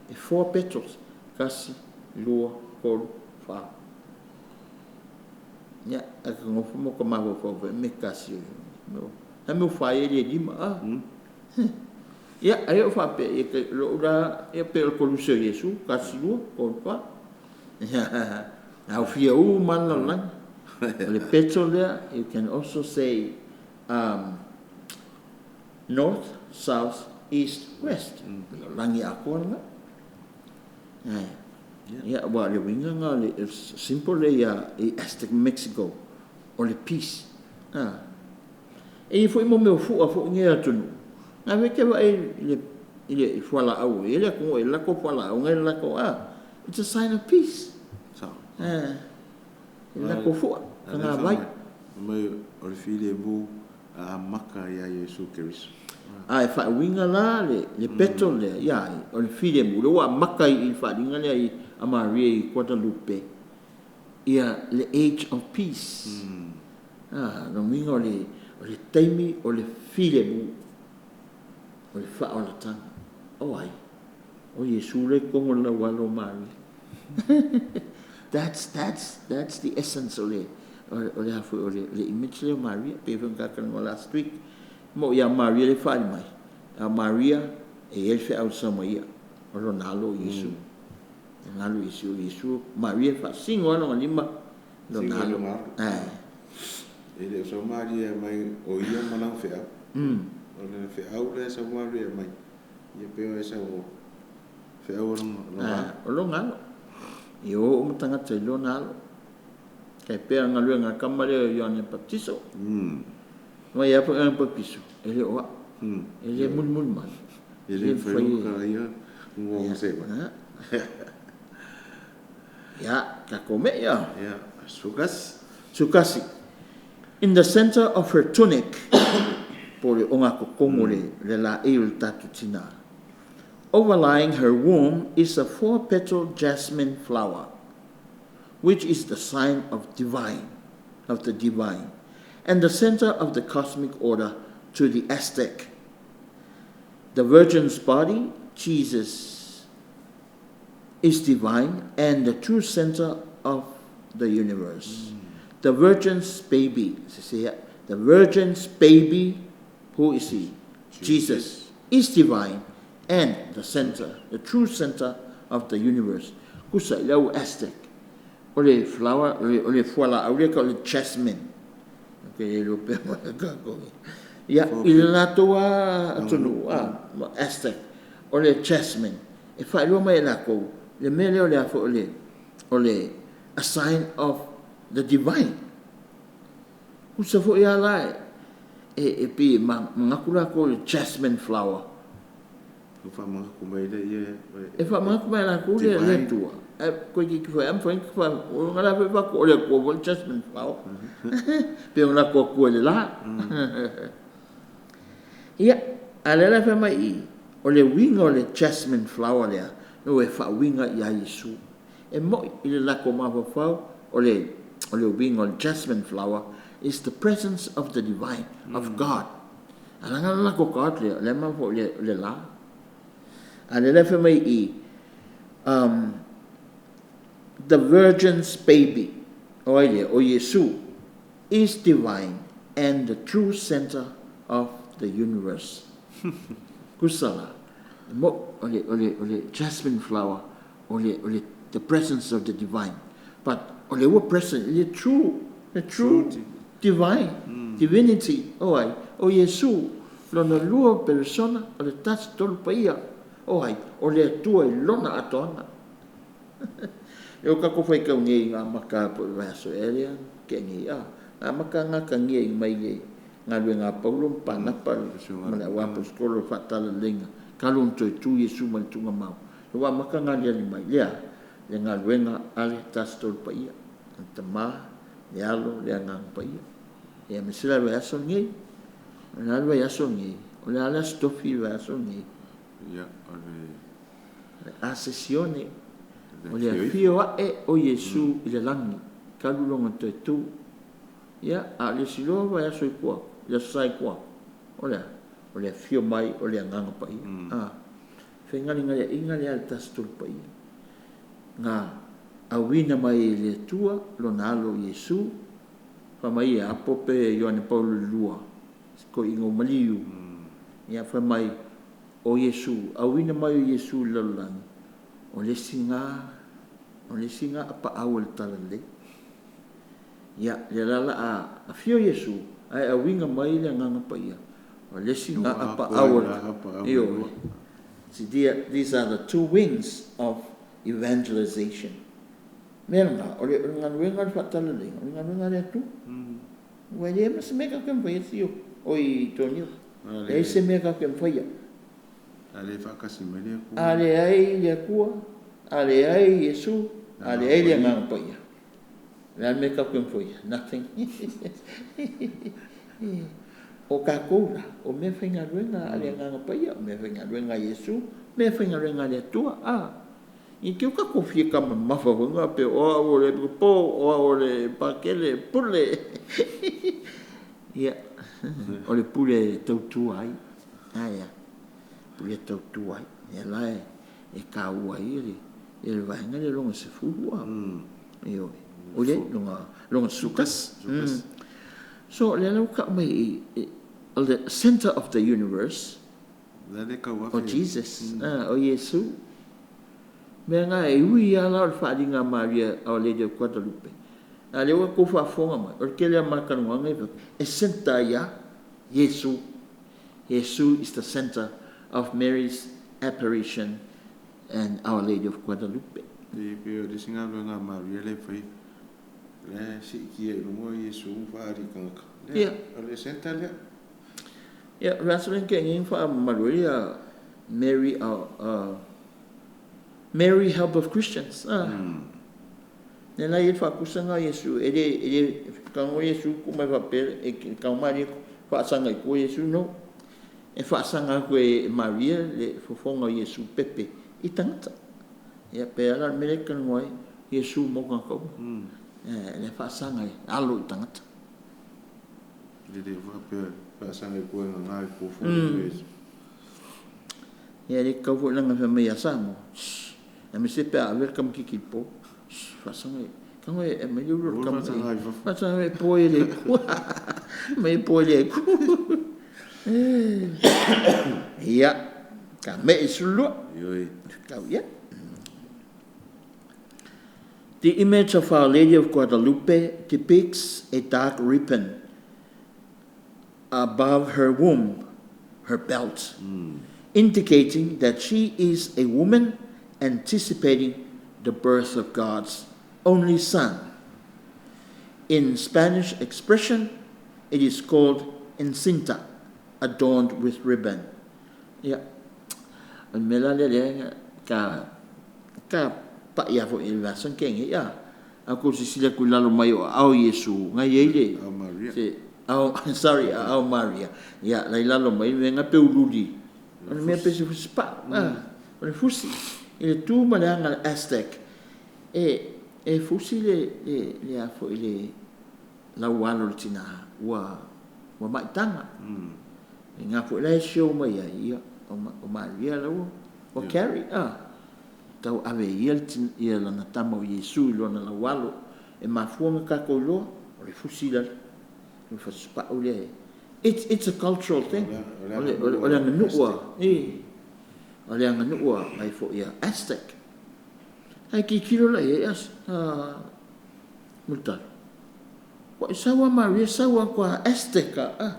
Speaker 2: E four petals, tasi, lua, tolu, fa. Ia, ae ta nofo ma ota mafaufau foi me tasi, a mea ua fa ai e le lima, a? Ia, ai o faapea, ia, lou la, ia pei o le koluse o Iesu, tasi, lua, tolu, fa. Ia, aofia uma lava le lalolagi. O le petal lea, you can also say north, south, east, west. O le lalolagi atoa lena. Ia, aua o le uiga lena o le symbol lea i Aztec Mexico, o le peace. E i ai foi mo mea o fua foi nei atunuu, na e te vaai i le fualaau e i ai le atunuu e i ai le latou fualaau na i le latou a, it's a sign of peace.
Speaker 1: Sao.
Speaker 2: I le latou fua, fagavai.
Speaker 1: Mai o le filemu a amata ia Iesu Keriso.
Speaker 2: A e faauiga la le petal lea ia ai, o le filemu, lea ua amata i le faaaliga lea i a Maria i Guadalupe, ia le age of peace. A, lona uiga o le O le taimi o le filemu, o le faaolataga. O ai? O Iesu lea i totonu o le laualo o Maria. That's, that's, that's the essence o le, o le, o le, le image lea o Maria. Pei foi ona tatou last week. Mo ia Maria le faali mai. A Maria e i ai le feau sau mai ia. O lona alo o Iesu. Lona alo Iesu, o Iesu. Maria faasino lona lima. Lona alo.
Speaker 1: E le o sau Maria mai o ia ma lana feau. O le feau lea sau Maria mai. Ia pe o e sau feau o lona
Speaker 2: alo. O lona alo. I o o tagata i lona alo. Kai pea galuega kama lea o Ioane Baptiso. Ma ia pa Ioane Baptiso. E le o E le mulimuli mai.
Speaker 1: E le mafai ka ia ngo se ba.
Speaker 2: Ya, ka kome ia.
Speaker 1: Ya, sukas.
Speaker 2: Sukasi. In the center of her tunic, po le onga kokongo le, le la e o le tatu tina. Overlying her womb is a four-petal jasmine flower, which is the sign of divine, of the divine, and the center of the cosmic order to the Aztec. The Virgin's body, Jesus, is divine and the true center of the universe. The Virgin's baby, the Virgin's baby, who is he? Jesus, is divine and the center, the true center of the universe. Kusa i lau Aztec. O le flower, o le fuala au le ka o le jasmine. Okay, le pe ma ka ko. Ia, i le latou a atunu, a, Aztec, o le jasmine. E whaelua mai e lakou, le mea lea o le afo o le a sign of the divine. Kusa fo ia la e pi ma ngaku lakou le jasmine flower.
Speaker 1: E wha mai le ia.
Speaker 2: E wha mangaku mai lakou le le tua. E koe ki ki whai am whai ki whai o ngala whai whai o le kua le jasmine flower. Pe o la kua kua le la. Ia, a le la whai mai i, o le winga o le jasmine flower lea, no e wha winga i a Yesu. E moi i le lako mawhawhau, o le winga o le jasmine flower is the presence of the divine, of God. A langa la lako God lea, le mawhawhau le la. A le la whai mai i, the Virgin's baby, o ai o Yesu, is divine and the true center of the universe. Kusala, mo o le jasmine flower, o le the presence of the divine. But o le ua present, le true divine, divinity, o ai, o Yesu, lona lua persona, o le tasi tolu paia, o ai, o le atua i lona atoanga. E o kako whai kau ngei ngā maka po i vaso e rea, ke ngei a. Ngā maka ngā ka ngei mai ngei, ngā rue ngā paulo, mpanapa, ma le awapo skolo whatala lenga. Kalon toi tu Yesu ma le tunga mau. Le wā maka ngā lia ni mai, lea, le ngā ruenga ale tasi tolu paia. Le tamā, le alo, le angang paia. E a mesela rue aso ngei, o le rue aso ngei, o le ale astofi rue aso ngei.
Speaker 1: Ia, o le...
Speaker 2: Le asesione, o le afio ae o Yesu i le langi, kalulonga toi tu. Ia, a le siloa vai aso i kua, le sai kua. O le afio mai o le anganga paia. A, whaingali ngali inga le ale tasi tolu paia. Ngā awina mai e le tua, lona alo Yesu, wha mai e apope Ioane Paulo lua, ko ingo maliu. Ia, wha mai o Yesu, awina mai o Yesu i lalolagi, o le singa apa au le talalei. Ia, le lala a fio Yesu, ai awinga mai le anganga paia. O le singa apa au le. Io. See, these are the two wings of evangelization. Mea o le ngaluenga le whatalalei, o le ngaluenga le atu. Ua le ma se mea ka mwhaia sio, o i tōnio. Le se mea ka mwhaia.
Speaker 1: A le whakasi mai le akua.
Speaker 2: A le ai le akua, a le ai Yesu, a le ai le anganga paia. Le al mea ka mwhaia, nothing. O kākou la, o mea whaingaluenga a le anganga paia, o mea whaingaluenga Yesu, mea whaingaluenga le atua, a. I ke o ka kofia ka mamafa wanga pe o a o le po, o a o le pakele, pule. Ia, O le pule e tautua ai. Ae a? Pule e tautua ai. Lea la e taua ai le le vaega lea lona 10 a. Ioe. O le lona 11. So lea la ua tau mai i the center of the universe. O Jesus, o Iesu. Mea na e ui lava la o le faaaliga a Maria Our Lady of Guadalupe, a o lea ua outou faafofoga mai, o le tele lava o ma talanoaga e fai atu, e centre ai lava Iesu. Iesu is the center of Mary's apparition and Our Lady of Guadalupe.
Speaker 1: E pei o le isi galuega a Maria lea e faia, o la e siitia i luga Iesu ma faaali i tagata. Lea, o le centre lea.
Speaker 2: Ia, o le aso lea na tea nei na faamamalu ai ia Mary Mary Help of Christians. Ah. Lea la e i ai le faatusa lena a Iesu, e le, e le tago Iesu tuu mai faapea, e tago Maria faasaga i tua Iesu, no. E faasaga atu e Maria le fofoga o Iesu pepe i tagata. Ia, pe a la le mea lea e talanoa ai Iesu mo tagata uma. Lea e faasaga e alo i tagata.
Speaker 1: E le faapea faasaga i tua e gaga i tua foi o Iesu.
Speaker 2: Ia, e le tatau foi leaga fai mai ia Samoa, shh, aemaise pe a ave le tamaitiiti i le po, shh, faasaga i, tago e aumai le ulu o le tama i, faasaga i po e le ku, aumai e po e le ku. Ia, ka me i sulua.
Speaker 1: Ioe.
Speaker 2: Tau ia. The image of Our Lady of Guadalupe depicts a dark ribbon above her womb, her belt, indicating that she is a woman anticipating the birth of God's only son. In Spanish expression, it is called encinta, adorned with ribbon. Ia, o le mea la lea lea ka, ka pa'i a foi i le vasa ke nge ia. A kou silasila atu i lalo mai o aao o Iesu, na i ai le,
Speaker 1: Aao Maria.
Speaker 2: se, aao, sorry, aao Maria. Ia, la i lalo mai, mea na pe uliuli. O le mea pe se fusi pa'u, a, o le fusi. I le tu ma le aga a le Aztec, e, e fusi le, le, le a foi le laualo o le tinā, ua, ua maitaga. I na foi la e show mai ai, ia, o, o Maria la ua, ua carry, a. Tau ave e ia ia lana tama o Iesu i lona laualo, e mafua ona tatou iloa, o le fusi lale, o le fasupa'u lea e, it's, it's a cultural thing. O le, o le, o le aganuu a, i, o le aganuu a, ai foi a Aztec. Ae tilotilo la i ai a, a Mulitalo. Ua e sau a Maria, sau a kua Aztec a, a.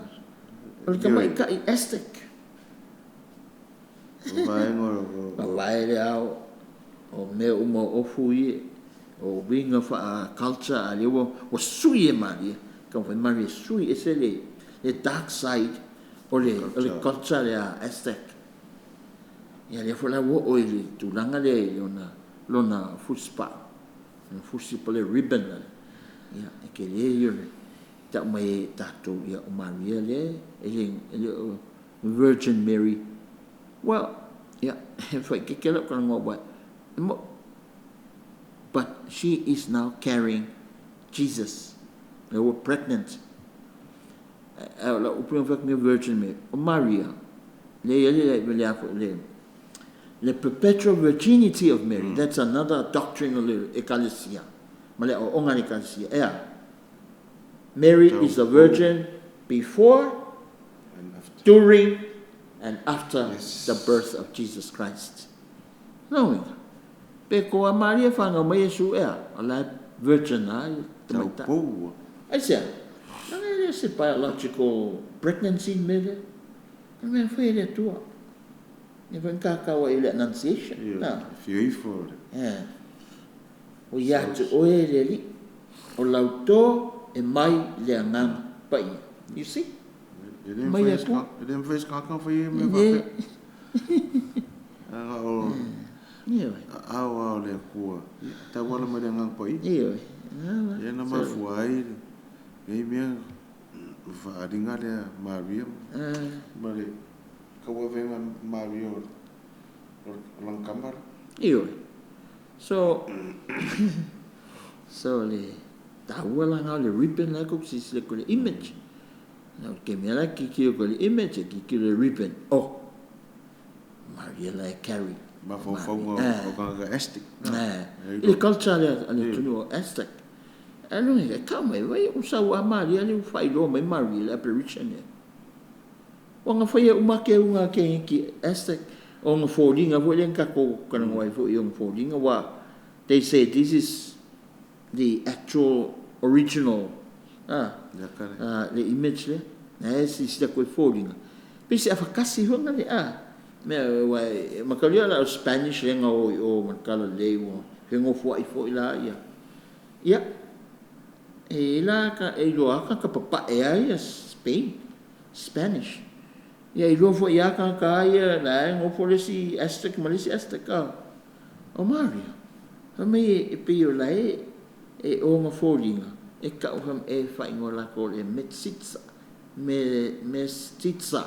Speaker 2: O le tamaitai Aztec.
Speaker 1: O vaega o.
Speaker 2: Mavae le ao o mea uma o ofu ia, o uiga faa-culture a lea ua ua sui e Maria, taumafai Maria e sui ese le le dark side o le o le culture lea Aztec. Ia lea foi la ua oo i le tulaga lea i lona lona fusipa, lona fusi po o le ribbon lea. Ia e tele ia o le tau mai e tatou ia o Maria lea e le e le o Virgin Mary, well, ia, e faaeteete lau talanoa aua e mo, but she is now carrying Jesus, lea ua pregnant. Ae o lau upu lea na fai atu nei Virgin Mary, o Maria, lea e i ai le, le a foi, le, le perpetual virginity of Mary, that's another doctrine o le Ekalesia, ma le aoaoga a le Ekalesia, e a? Mary is a virgin before, during and after the birth of Jesus Christ. Lona uiga, pe ko a Maria whanau mai Iesu ea, o la e virgin a i tamaitai.
Speaker 1: Tau poua.
Speaker 2: Aisea? Leaga e le o se biological pregnancy le mea lea. O le mea na fai e le Atua. Lea foi na tatau ai i le Annunciation.
Speaker 1: Ia, fia ifo le.
Speaker 2: Ea. O ia te oe le Alii, o lau to e mai le Agaga Paia. You see?
Speaker 1: E le
Speaker 2: Mai le Atua.
Speaker 1: E le mafai e se tagata ona fai ia mea faapea. Leaga o aao lava o le Atua, e tauala mai le Agaga Paia.
Speaker 2: Ioe.
Speaker 1: Lea na mafua ai lenei mea, le faaaliga lea a Maria ma le tauavega a Maria o lana tama lea.
Speaker 2: Ioe. So, so le taua la na o le ribbon la tou te silasila atu i le image. O ke mea la tilotilo koe i le image, e tilotilo i le ribbon, oh, Maria la e carry.
Speaker 1: Mafaufauga o tagata Aztec.
Speaker 2: I le culture a le atunuu o Aztec. Ae lona e tau mai, vai ua sau a Maria lea ua faailoa mai Maria le apparition lea. Ua na faia uma ke unga ke ki Aztec o nga foliga foi lea na tatou talanoa ai foi i ona foliga ua they say this is the actual original le image lea. Na e silasila atu i foliga pei se afatasi foi na le mea ua e mataulia la o Spanish lea na o i o ma le talalelei ua fenofoai foi la ia. Ia, e i ai la e iloa lava tagata papae lava ia Spain, Spanish. Ia e iloa foi lava tagata lava ia la e nofo le isi Aztec ma le isi Aztec o Maria. Fai mai e pei o la e ona foliga e tau e faaigoa e latou o le Mestitsa, Mestitsa,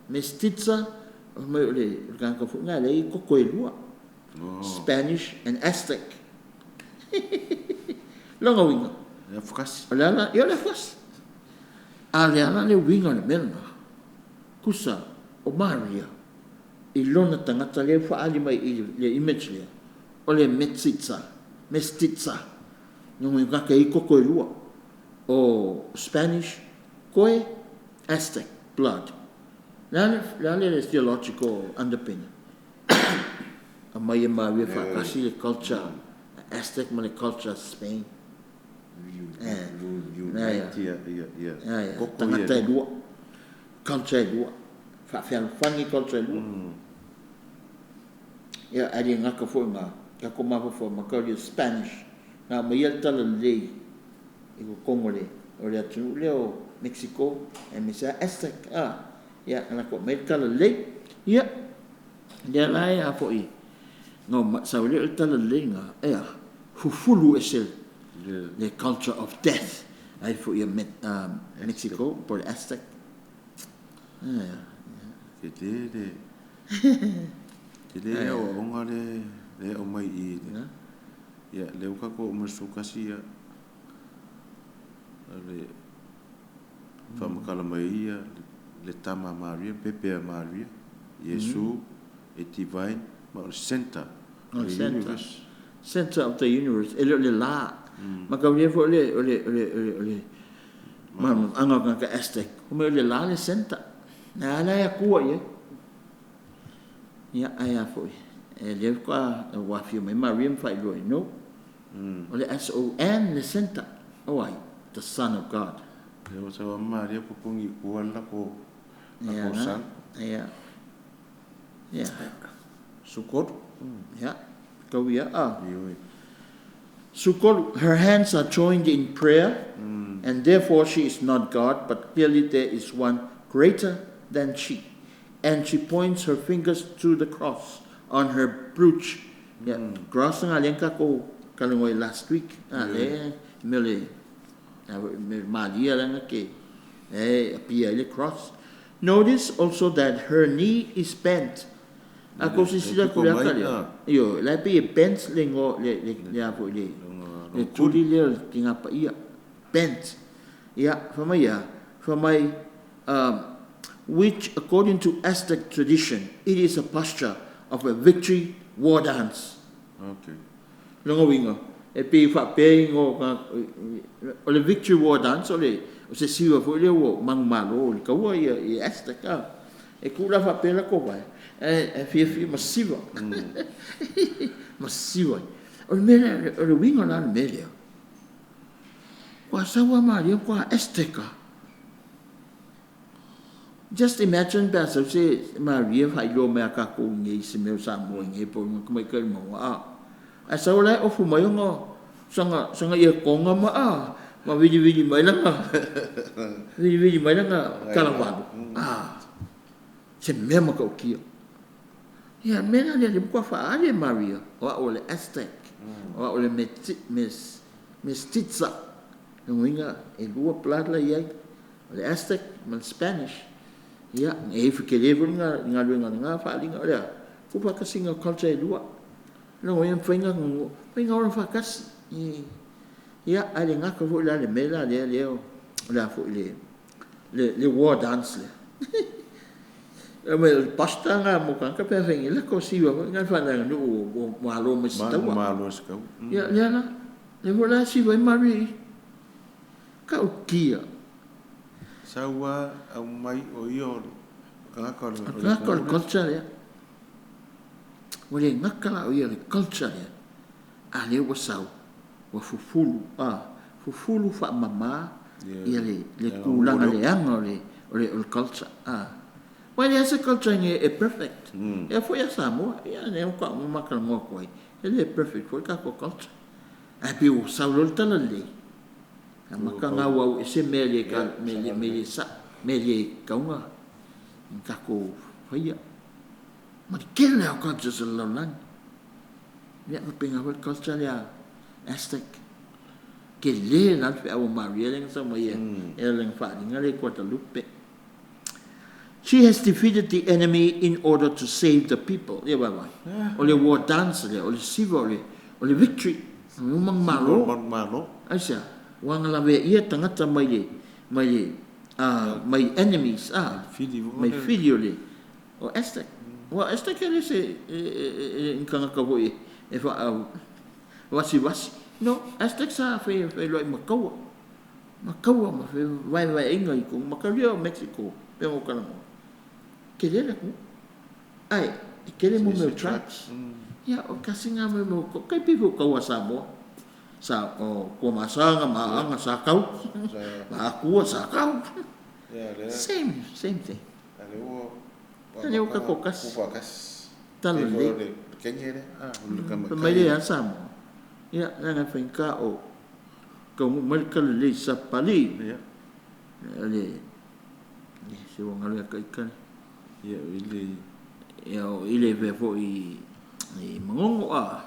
Speaker 2: Mestitsa, fai mai o le tagata foi lena lea e i ai toto e lua. Spanish and Aztec. Lona uiga,
Speaker 1: Le afakasi.
Speaker 2: O le ala, ia o le afakasi. A o le ala le uiga o le mea lena, tusa o Maria i lona tagata lea ua faaali mai i le image lea, o le Mestitsa, Mestitsa, lona uiga o tagata e i ai toto e lua, o Spanish koe Aztec blood. O le a le theological underpinning? Aumai e Maria faatasi le culture Aztec ma le culture Spain.
Speaker 1: Unite ia koko ia.
Speaker 2: Tagata e lua, culture e lua, faafealofani culture e lua. Ia, ae le gata foi i lena, tatou mafaufau mataulia Spanish, na aumaia le talalelei i totonu o le atunuu lea o Mexico, aemaise lava Aztec, ia, na latou aumaia le talalelei. Ia, lea la e a foi, na sau ai lea o le talalelei lena, e a? Fufulu ese le culture of death ai foi ia Mexico po o le Aztec.
Speaker 1: Tele le tele aoaoga le le aumai i i le ia lea ua tatou oo mai i le 11 ia le faamatala mai ai ia le tama a Maria, pepe a Maria, Iesu e divine ma o le center
Speaker 2: o le universe. Center of the universe, e le o le la. Mataulia foi o le o le o le o le malamalamaaga o tagata Aztec, fai mai o le la le center. A la e atua i ai. Ia, ae a foi, e lea faatoa ua afio mai Maria ma faailoa i no. O le S-O-N le center. O ai? The Son of God.
Speaker 1: Lea ua sau lava Maria popogi i tua le lako sun.
Speaker 2: Ia. Ia.
Speaker 1: Sukolu.
Speaker 2: Ia. Kau ia a. Sukolu, her hands are joined in prayer, and therefore she is not God, but clearly there is one greater than she. And she points her fingers to the cross on her brooch. Ia, cross nga lea na tatou talanoa ai last week. A lea mea o le mea Maria lea na te e appear ai le cross. Notice also that her knee is bent. A kou silasila atu i le ata lea, ioe, la e pei e bent le igoa, le, le, le a foi le, le tuli lea o le Tigā Paia. Bent. Ia, fai mai a, fai mai, which according to Aztec tradition, it is a posture of a victory war dance.
Speaker 1: Okay.
Speaker 2: Lona uiga, e pei e faapea igoa o tagata, o le victory war dance o le, o se siva foi lea ua manumalo i le taua ia i Aztec a. E tu la faapea latou vae, ae fiafia ma siva. Ma siva ai. O le mea lea, o le uiga la o le mea lea, kua sau a Maria kua Aztec a. Just imagine pe a sau se Maria faailoa mai a tatou i inei i se mea o Samoa i inei po o luga tamaitai o le mauga a. Ae sau la e ofu mai ona saga saga ia toga ma a ma vilivili mai lana vilivili mai lana talavalu a se mea matautia. Ia mea la lea lea matua faaali e Maria o au o le Aztec o au o le Mestitsa. Lona uiga e lua blood la i ai. O le Aztec ma le Spanish. Ia, e i ai tele foi le galuega o lena faaaliga. O le a? Tuufaatasiga o culture e lua. Lona uiga e mafai ona mafai ona ola faatasi. Ia, ae le gata foi la i le mea la lea o le a foi le le war dance lea. E mai o le pasta nga mo ka ka pe fengi la ko siva foi nga faaleaganuu ua malo mai se taua.
Speaker 1: Malo se taua.
Speaker 2: Ia lea la, lea foi la siva ai Maria i i. Ta'utia.
Speaker 1: Sau a aumai o ia o le tagata o le.
Speaker 2: O le tagata o le culture lea. Ua le gata la o ia o le culture lea, a lea ua sau, ua fufulu, a, fufulu faamama ia le le tulaga leaga o le o le culture, a. Aua e leai lava se culture e perfect. E a foi ia Samoa, ia lea faatoa ma talanoa atu ai, e le perfect foi le tatou culture. Ae pei ua sau loa le talalelei, amata ona auau ese mea le mea le sa'o, mea le tatau ona tatou faia. Ma le tele lava o cultures a le lalolagi. Ia faapena foi le culture lea Aztec. Tele la le feau a Maria lea na sau mai ai e ala i lana faaaliga lea i Guadalupe. She has defeated the enemy in order to save the people. Ia vaavaai. O le war dance lea, o le siva o le, o le victory. O manumalo.
Speaker 1: Manumalo.
Speaker 2: Aisea? Ua lavea tagata mai le, mai le, mai enemies, mai fili o le, o Aztec. Ua Aztec e le se, e ni tagata foi e faa vasivasi. No, Aztec sa feiloai ma taua. Ma taua ma fevaevaeaiga i totonu. Mataulia o Mexico, pe mo talanoa. Tele le atunuu. Ae, e tele mo mea o tribes. Ia, o tasi nga mea mo, tai pei foi o taua a Samoa. Sa, o Tuamasaga, ma Aana, sa tau. Ma Atua, sa tau. Same, same thing. Lea ua tatou tasi. Talalelei. Fai mai lea ia Samoa. Ia, leaga e faigata o taunuu mai le talalelei i Sapapalii. Le, se ua galo ia te ita le.
Speaker 1: Ia, o ile.
Speaker 2: Ia, o ile mea foi i Manono, a.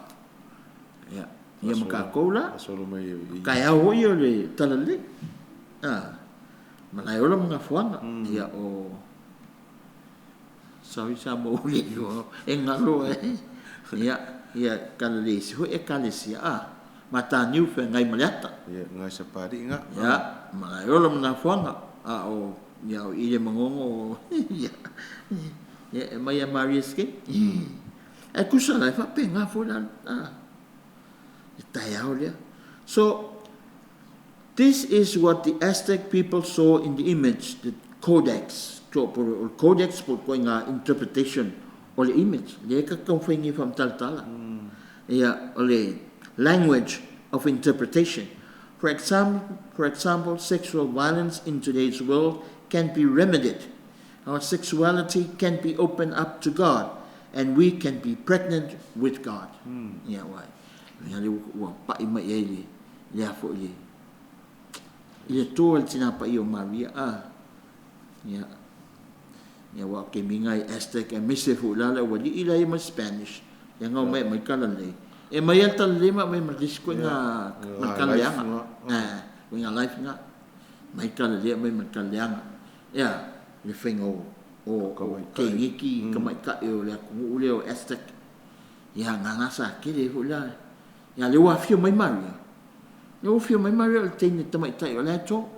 Speaker 2: Ia, ia ma tatou la. Taeao foi o le talalelei. A, Malaeola ma Gafoaga. Ia, o sorry Samoa ua le iloa e galo e. Ia, ia talalelei isi foi Ekalesia, a. Mataniu Feagai ma le Ata.
Speaker 1: Ia, ngai Sapalii nga.
Speaker 2: Ia, Malaeola ma Gafoaga. A o, ia o ile Manono, ia, ia e mai ia Maria Skin. Ae tusa la, e faapena foi la, a, le taeao lea. So, this is what the Aztec people saw in the image, the codex. So, po o le codex po o ituaiga interpretation o le image. Lea e ta te taumafai nei e faamatalatala. Ia, o le language of interpretation. For example, sexual violence in today's world can be remedied. Our sexuality can be opened up to God, and we can be pregnant with God. Ia, uai. Ia lea ua pa'i mai i ai le, le a foi le, i le to a le Tina Paia o Maria, a. Ia, ia aua o taimi na i Aztec aemaise foi la le aualii la ia ma le Spanish, lea na omai e aumai le talalelei. E aumai lava le talalelei ma aumai ma le isi ituaiga ma le talaleaga. Ituaiga life na. Aumai le talalelei aumai ma le talaleaga. Ea, le faiga o o teiniti tamaitai o le atunuu lea o Aztec. Ia, na la sa tele ai foi la. Ia, lea ua afio mai Maria. Lea ua afio mai Maria o le teine tamaitai o la e to.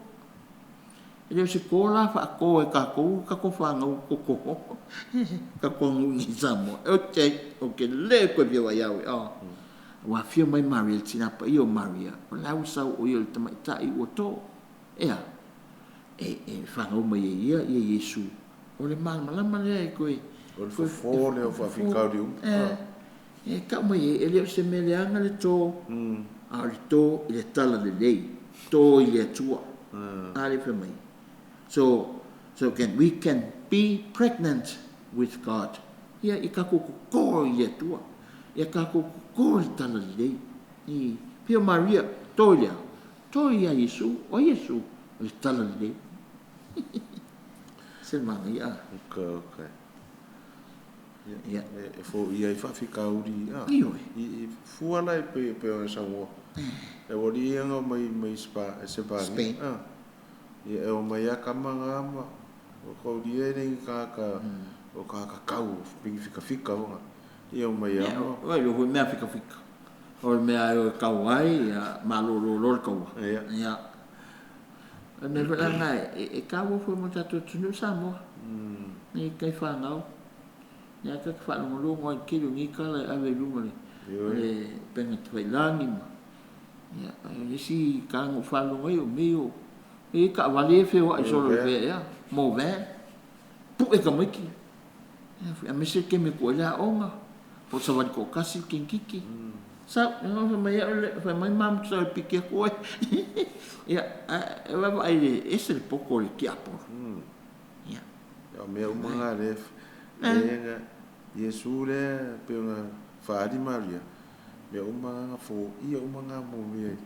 Speaker 2: E le o se to la faato e tatou tatou fanau toto tatou nuu i nei i Samoa. Ok, ou te le toe fia vaai ia oe. Ua afio mai Maria, le Tina Paia o Maria, o la ua sau o ia o le tamaitai ua to. Ea, e, e fanau mai e ia ia Iesu. O le malamalama lea e toe.
Speaker 1: O le fofo lea o faafitauli uma.
Speaker 2: E, e tau mai ai, e le o se mea leaga le to, a o le to i le talalelei, to i le Atua. A lea fai mai. So again, we can be pregnant with God. Ia, i tatou toto i le Atua. Ia tatou toto i le talalelei. I, pei o Maria, to i le a? To ia Iesu, o Iesu, o le talalelei. Se manaia.
Speaker 1: Okay.
Speaker 2: Ia.
Speaker 1: E foia ai faafitauli a.
Speaker 2: Ioe.
Speaker 1: I fua la e pei ona saunoa. E ua alii ia mai mai Spa Spain.
Speaker 2: Spain.
Speaker 1: Ia e omai a kama nga ma o kaulia e nei kaka o kaka kau pingi fika fika o ia omai a.
Speaker 2: Ia, o ai lo mea fika fika. O le mea e o e kau ai, ia malolo lo le kaua.
Speaker 1: Ia.
Speaker 2: Ia. O le mea foi la lena e taua foi mo le tatou atunuu Samoa nei taifānau. Lea ta te faalogologo ai i le tele o nei tala e ave i luga o le upega tafailagi ma ia o le isi tala na ou faalogo ai o mea ia o e i ai taavale ia e feoai solo i fea ea, mo van, pu'e tamaiti aemaise le taimi e tuu ai le aoga po o le savali toatasi le teineitiiti. Sau, fai mai au fai mai ma ou te sau e piki atu oe. Ia ae vaavaai e ese le poto o le tiapolo. Ia.
Speaker 1: O mea uma na lea na Iesu lea pei ona faaali Maria, mea uma na foia uma na mea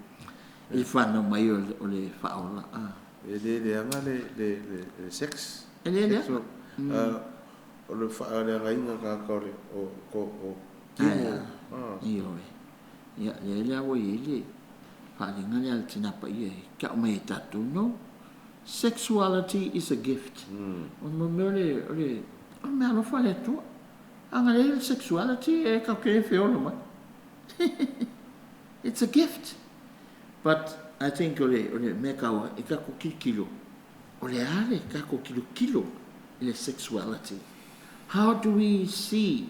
Speaker 2: i le fanau mai o le Faaola.
Speaker 1: E le leaga le sex.
Speaker 2: E le leaga.
Speaker 1: O le faaleagaina o tagata o le o tino.
Speaker 2: Ioe. Ia, lea la ua i ai le faaaliga lea a le Tina Paia e tau mai e tatou, no, sexuality is a gift. O le mea o le mea alofa a le Atua. A na leai le sexuality e tatou te le feola mai. It's a gift. But I think o le mea taua e tatou tilotilo, o le a le tatou tilotilo i le sexuality? How do we see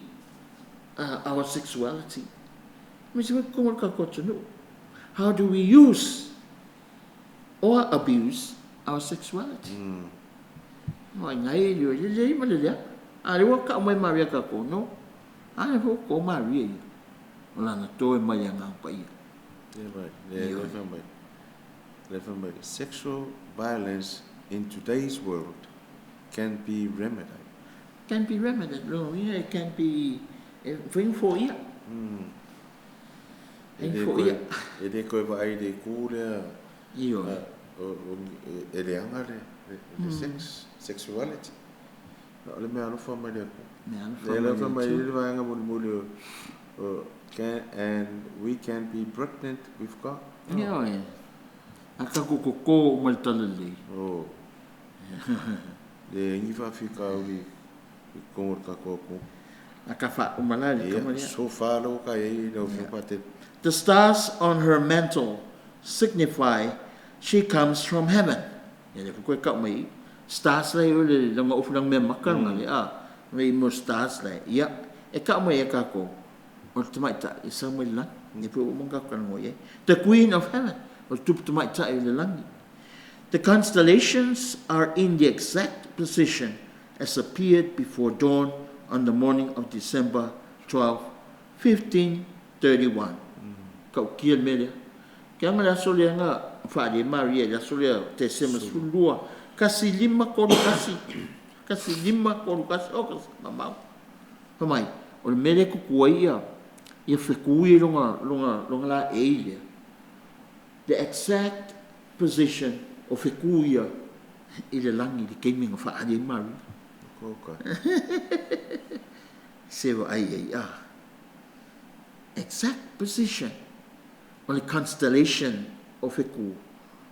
Speaker 2: our sexuality? Aemaise foi totonu o le tatou atunuu. How do we use or abuse our sexuality? O ai nai e le lelei ma le leaga. A lea ua tau mai Maria tatou, no. A lea foi ua to Maria ia. O lana toe mai le Agaga Paia.
Speaker 1: Le fai mai, sexual violence in today's world can be remedied.
Speaker 2: Can be remedied. Lona uiga e can be, e mafai ona foia.
Speaker 1: E le toe vaai i le itu lea.
Speaker 2: Ioe.
Speaker 1: E leaga le sex, sexuality. O le mea alofa mai le Atua.
Speaker 2: Mea alofa
Speaker 1: mai le
Speaker 2: Atua.
Speaker 1: Mai le vaega mulimuli o can, and we can be pregnant with God.
Speaker 2: Ioe. A tatou toto uma i le talalelei.
Speaker 1: O. Le agi faafitauli i totonu o le tatou atunuu.
Speaker 2: A ka faauma la le tama lea.
Speaker 1: So far lau ka iai lau Afioga Patele.
Speaker 2: The stars on her mantle signify she comes from heaven. Ia lea foi koe tau mai i. Stars la i o le langa ofu langa mea maka langa le a. Mai mo stars la ia. E tau mai e kākou o le tamaitai e sau mai le lagi. Ia foi ua uma ona tatou talanoa i ai. The Queen of Heaven, o le tupu tamaitai o le lagi. The constellations are in the exact position as appeared before dawn on the morning of December 12, 1531. Tautia le mea lea. Ke aga le aso lea na faaali ai Maria i le aso lea o Tesema 12, 1531, 1531, o ka mamao. Fai mai, o le mea lea e tupu ai ia fetu ia i lona laei lea, the exact position o fetu ia i le lagi i le taimi na faaali ai Maria. Se vaai ai a. Exact position o le constellation o fetu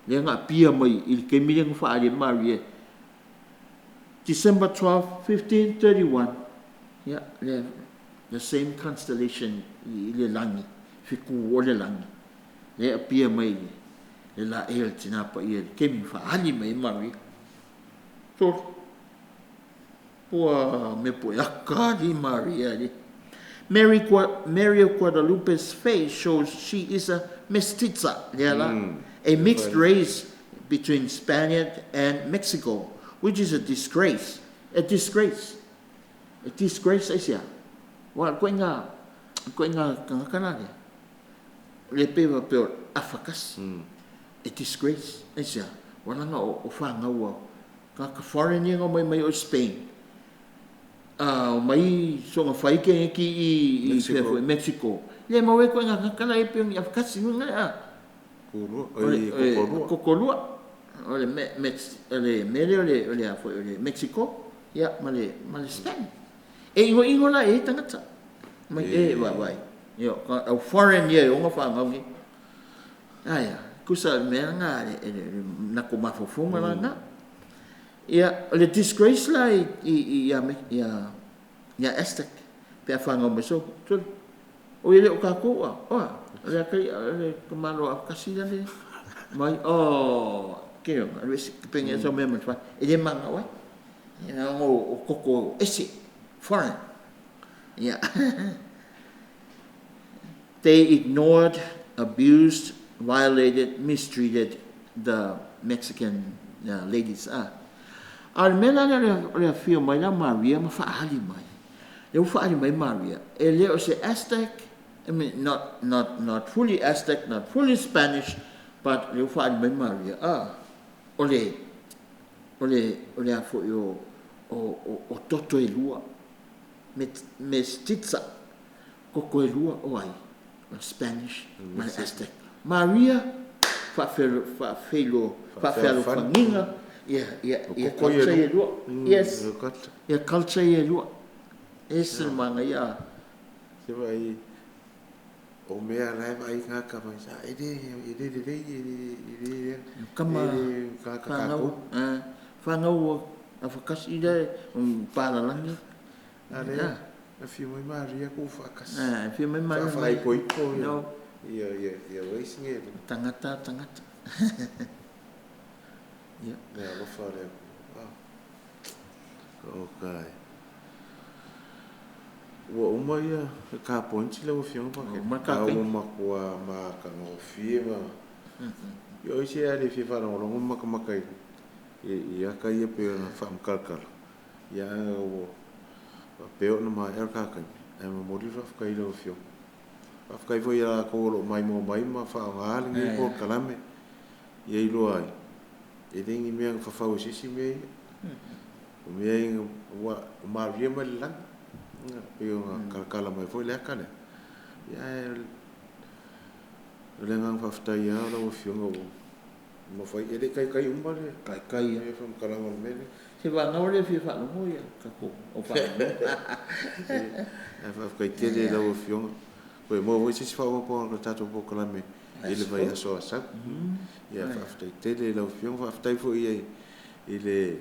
Speaker 2: lea na apia mai i le taimi lea na faaali ai Maria. December 12, 1531, ia, le the same constellation i le lagi, fetu o le lagi, lea e apia mai le laei o le Tina Paia i le taimi na faaali mai ai Maria. Sole, ua mea poe aka alii Maria alii. Mary, Mary of Guadalupe's face shows she is a mestiza, lea la, a mixed race between Spaniard and Mexico, which is a disgrace. A disgrace. A disgrace aisea? Aua o le ituaiga tagata la lea, le pei faapea o le afakasi. A disgrace aisea? Ua leaga o fanau a tagata foreign ia na omai mai o i Spain, a omai soona fai keneti i fea foi Mexico, le maua ai ituaiga tagata la e pei o ni afakasi foi lea.
Speaker 1: Kokolua.
Speaker 2: Kokolua. O le mea lea o le a foi o le Mexico ia ma le Spain. E igoigo la e ai tagata mai e vaavaai. Ia au foreign ia e ona fanau nei. Aia, tusa o le mea lena nako mafaufauga la lena. Ia, o le disgrace la ia Aztec pe a fanau mai so tole. O ia le o tatou a, oa, o le akai o le tamaloa afakasi la le mai, oh. Ke alu ese penge so me ma fa e le manga wa. Ia o koko ese foreign. Yeah. They ignored, abused, violated, mistreated the Mexican ladies. A o le mea la lea o le afio mai la Maria ma faaali mai. Le ua faaali mai Maria, e le o se Aztec, I mean, not fully Aztec, not fully Spanish, but le ua faaali mai Maria, o le a foi o toto e lua, mestiza, koko e lua o ai, o le Spanish ma le Aztec. Maria, faafealofagiga ia culture ia lua. Yes, ia culture ia lua. Ese le manaia.
Speaker 1: Se vai o mea la e vai ngā ka mai sa e le lelei e le
Speaker 2: kama
Speaker 1: ka
Speaker 2: whanau a whakasi le pālalangi.
Speaker 1: A le a fia mai Maria ko whakasi.
Speaker 2: A fia mai Maria.
Speaker 1: Whaipoipo ia ia waisi.
Speaker 2: Tangata. Ia.
Speaker 1: Mea alofa lea. Okay. Ua uma ia ka pointi le afioga pa ke. A ua matua ma ka ngofie ma. Ia isi ale fia faalogologo ma makamaka i aka ia pe ona faamakalakala. Ia ua pe ona maea le kakaimi. Ae momoli le faafetai i lau afioga. Faafetai foi ia latou o lo o maimoa mai ma faaaoga lenei polokalame. Ia iloa ai. E le ni mea na fafau e se isi mea ia. O mea ia ua malie mai le lagi. Pe ona kalakala mai foi le aka lea. Ia o le agaga faafetai ia lau afioga ua mafai e le taitai uma le
Speaker 2: taitai
Speaker 1: ia faamatalaga o le mea lea.
Speaker 2: Se vagao le fia faalogo ia tatou au faalogo.
Speaker 1: Ae faafetai tele i lau afioga. Toe maua foi se isi faaopoopoga o le tatou polokalame i le vaiaso a sau. Ia faafetai tele i lau afioga. Faafetai foi i le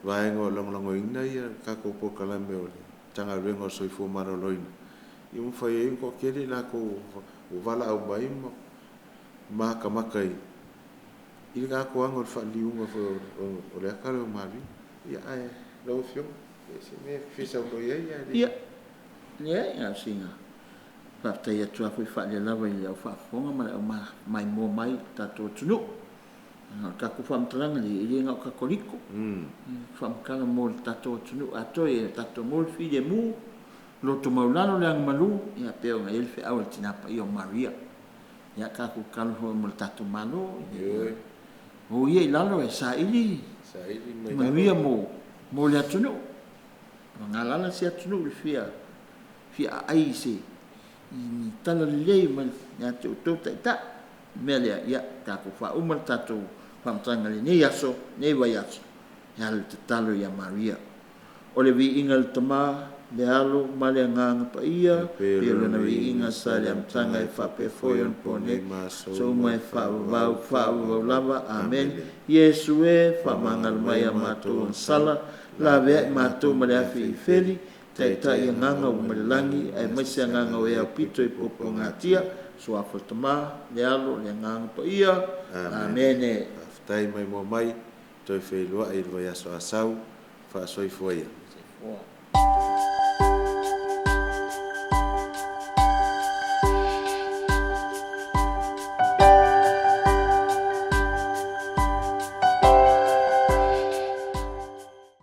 Speaker 1: vaega o lagolagoina ia tatou polokalame o le Matagaluega o le Soifua Maloloina. Ia ua mafai ai ona toatele i latou ua valaau mai ma matamata i le atoaga o le faaliliuga foi o le aka lea o Maria. Ia ae lau afioga, se mea e fia saunoa i ai ae le.
Speaker 2: Ia, leai na o sina faafetai atu lava foi faalelava i le au faafofoga ma le au maimoa mai i le tatou atunuu. O le tatou faamatalaga e le na o Katoliko. Faamatala mo le tatou atunuu atoa ia tatou mo le filemu, loto maulalo le agamalu, ia pe ona i ai le feau a le Tina Paia o Maria. Ia tatou tatalo foi mo le tatou Malo. O ia i lalo e saili manuia mo le atunuu. Galala se atunuu i le fia aai i se i tala lelei mai ia te outou taitai. Mea lea, ia tatou faauma le tatou faamatalaga lenei aso, lenei vaiaso, e ala i le tatalo ia Maria. O le viiga i le Tama, le Alo ma le Agaga Paia, pei o lona viiga sa i le amataga e faapea foi ona po nei, aso uma e faavavau, faavavau lava. Amen. Iesu e, faamagalo mai a matou agasala, laveai matou ma le afi i feli, taitai agaga ua mai le lagi, aemaise agaga o ea aupito i puapuagatia, suafa le Tama, le Alo, le Agaga Paia. Amene.
Speaker 1: Faafetai maimoa mai, toe feiloai i le vaiaso a sau, faasoifua ia.
Speaker 2: Soifua.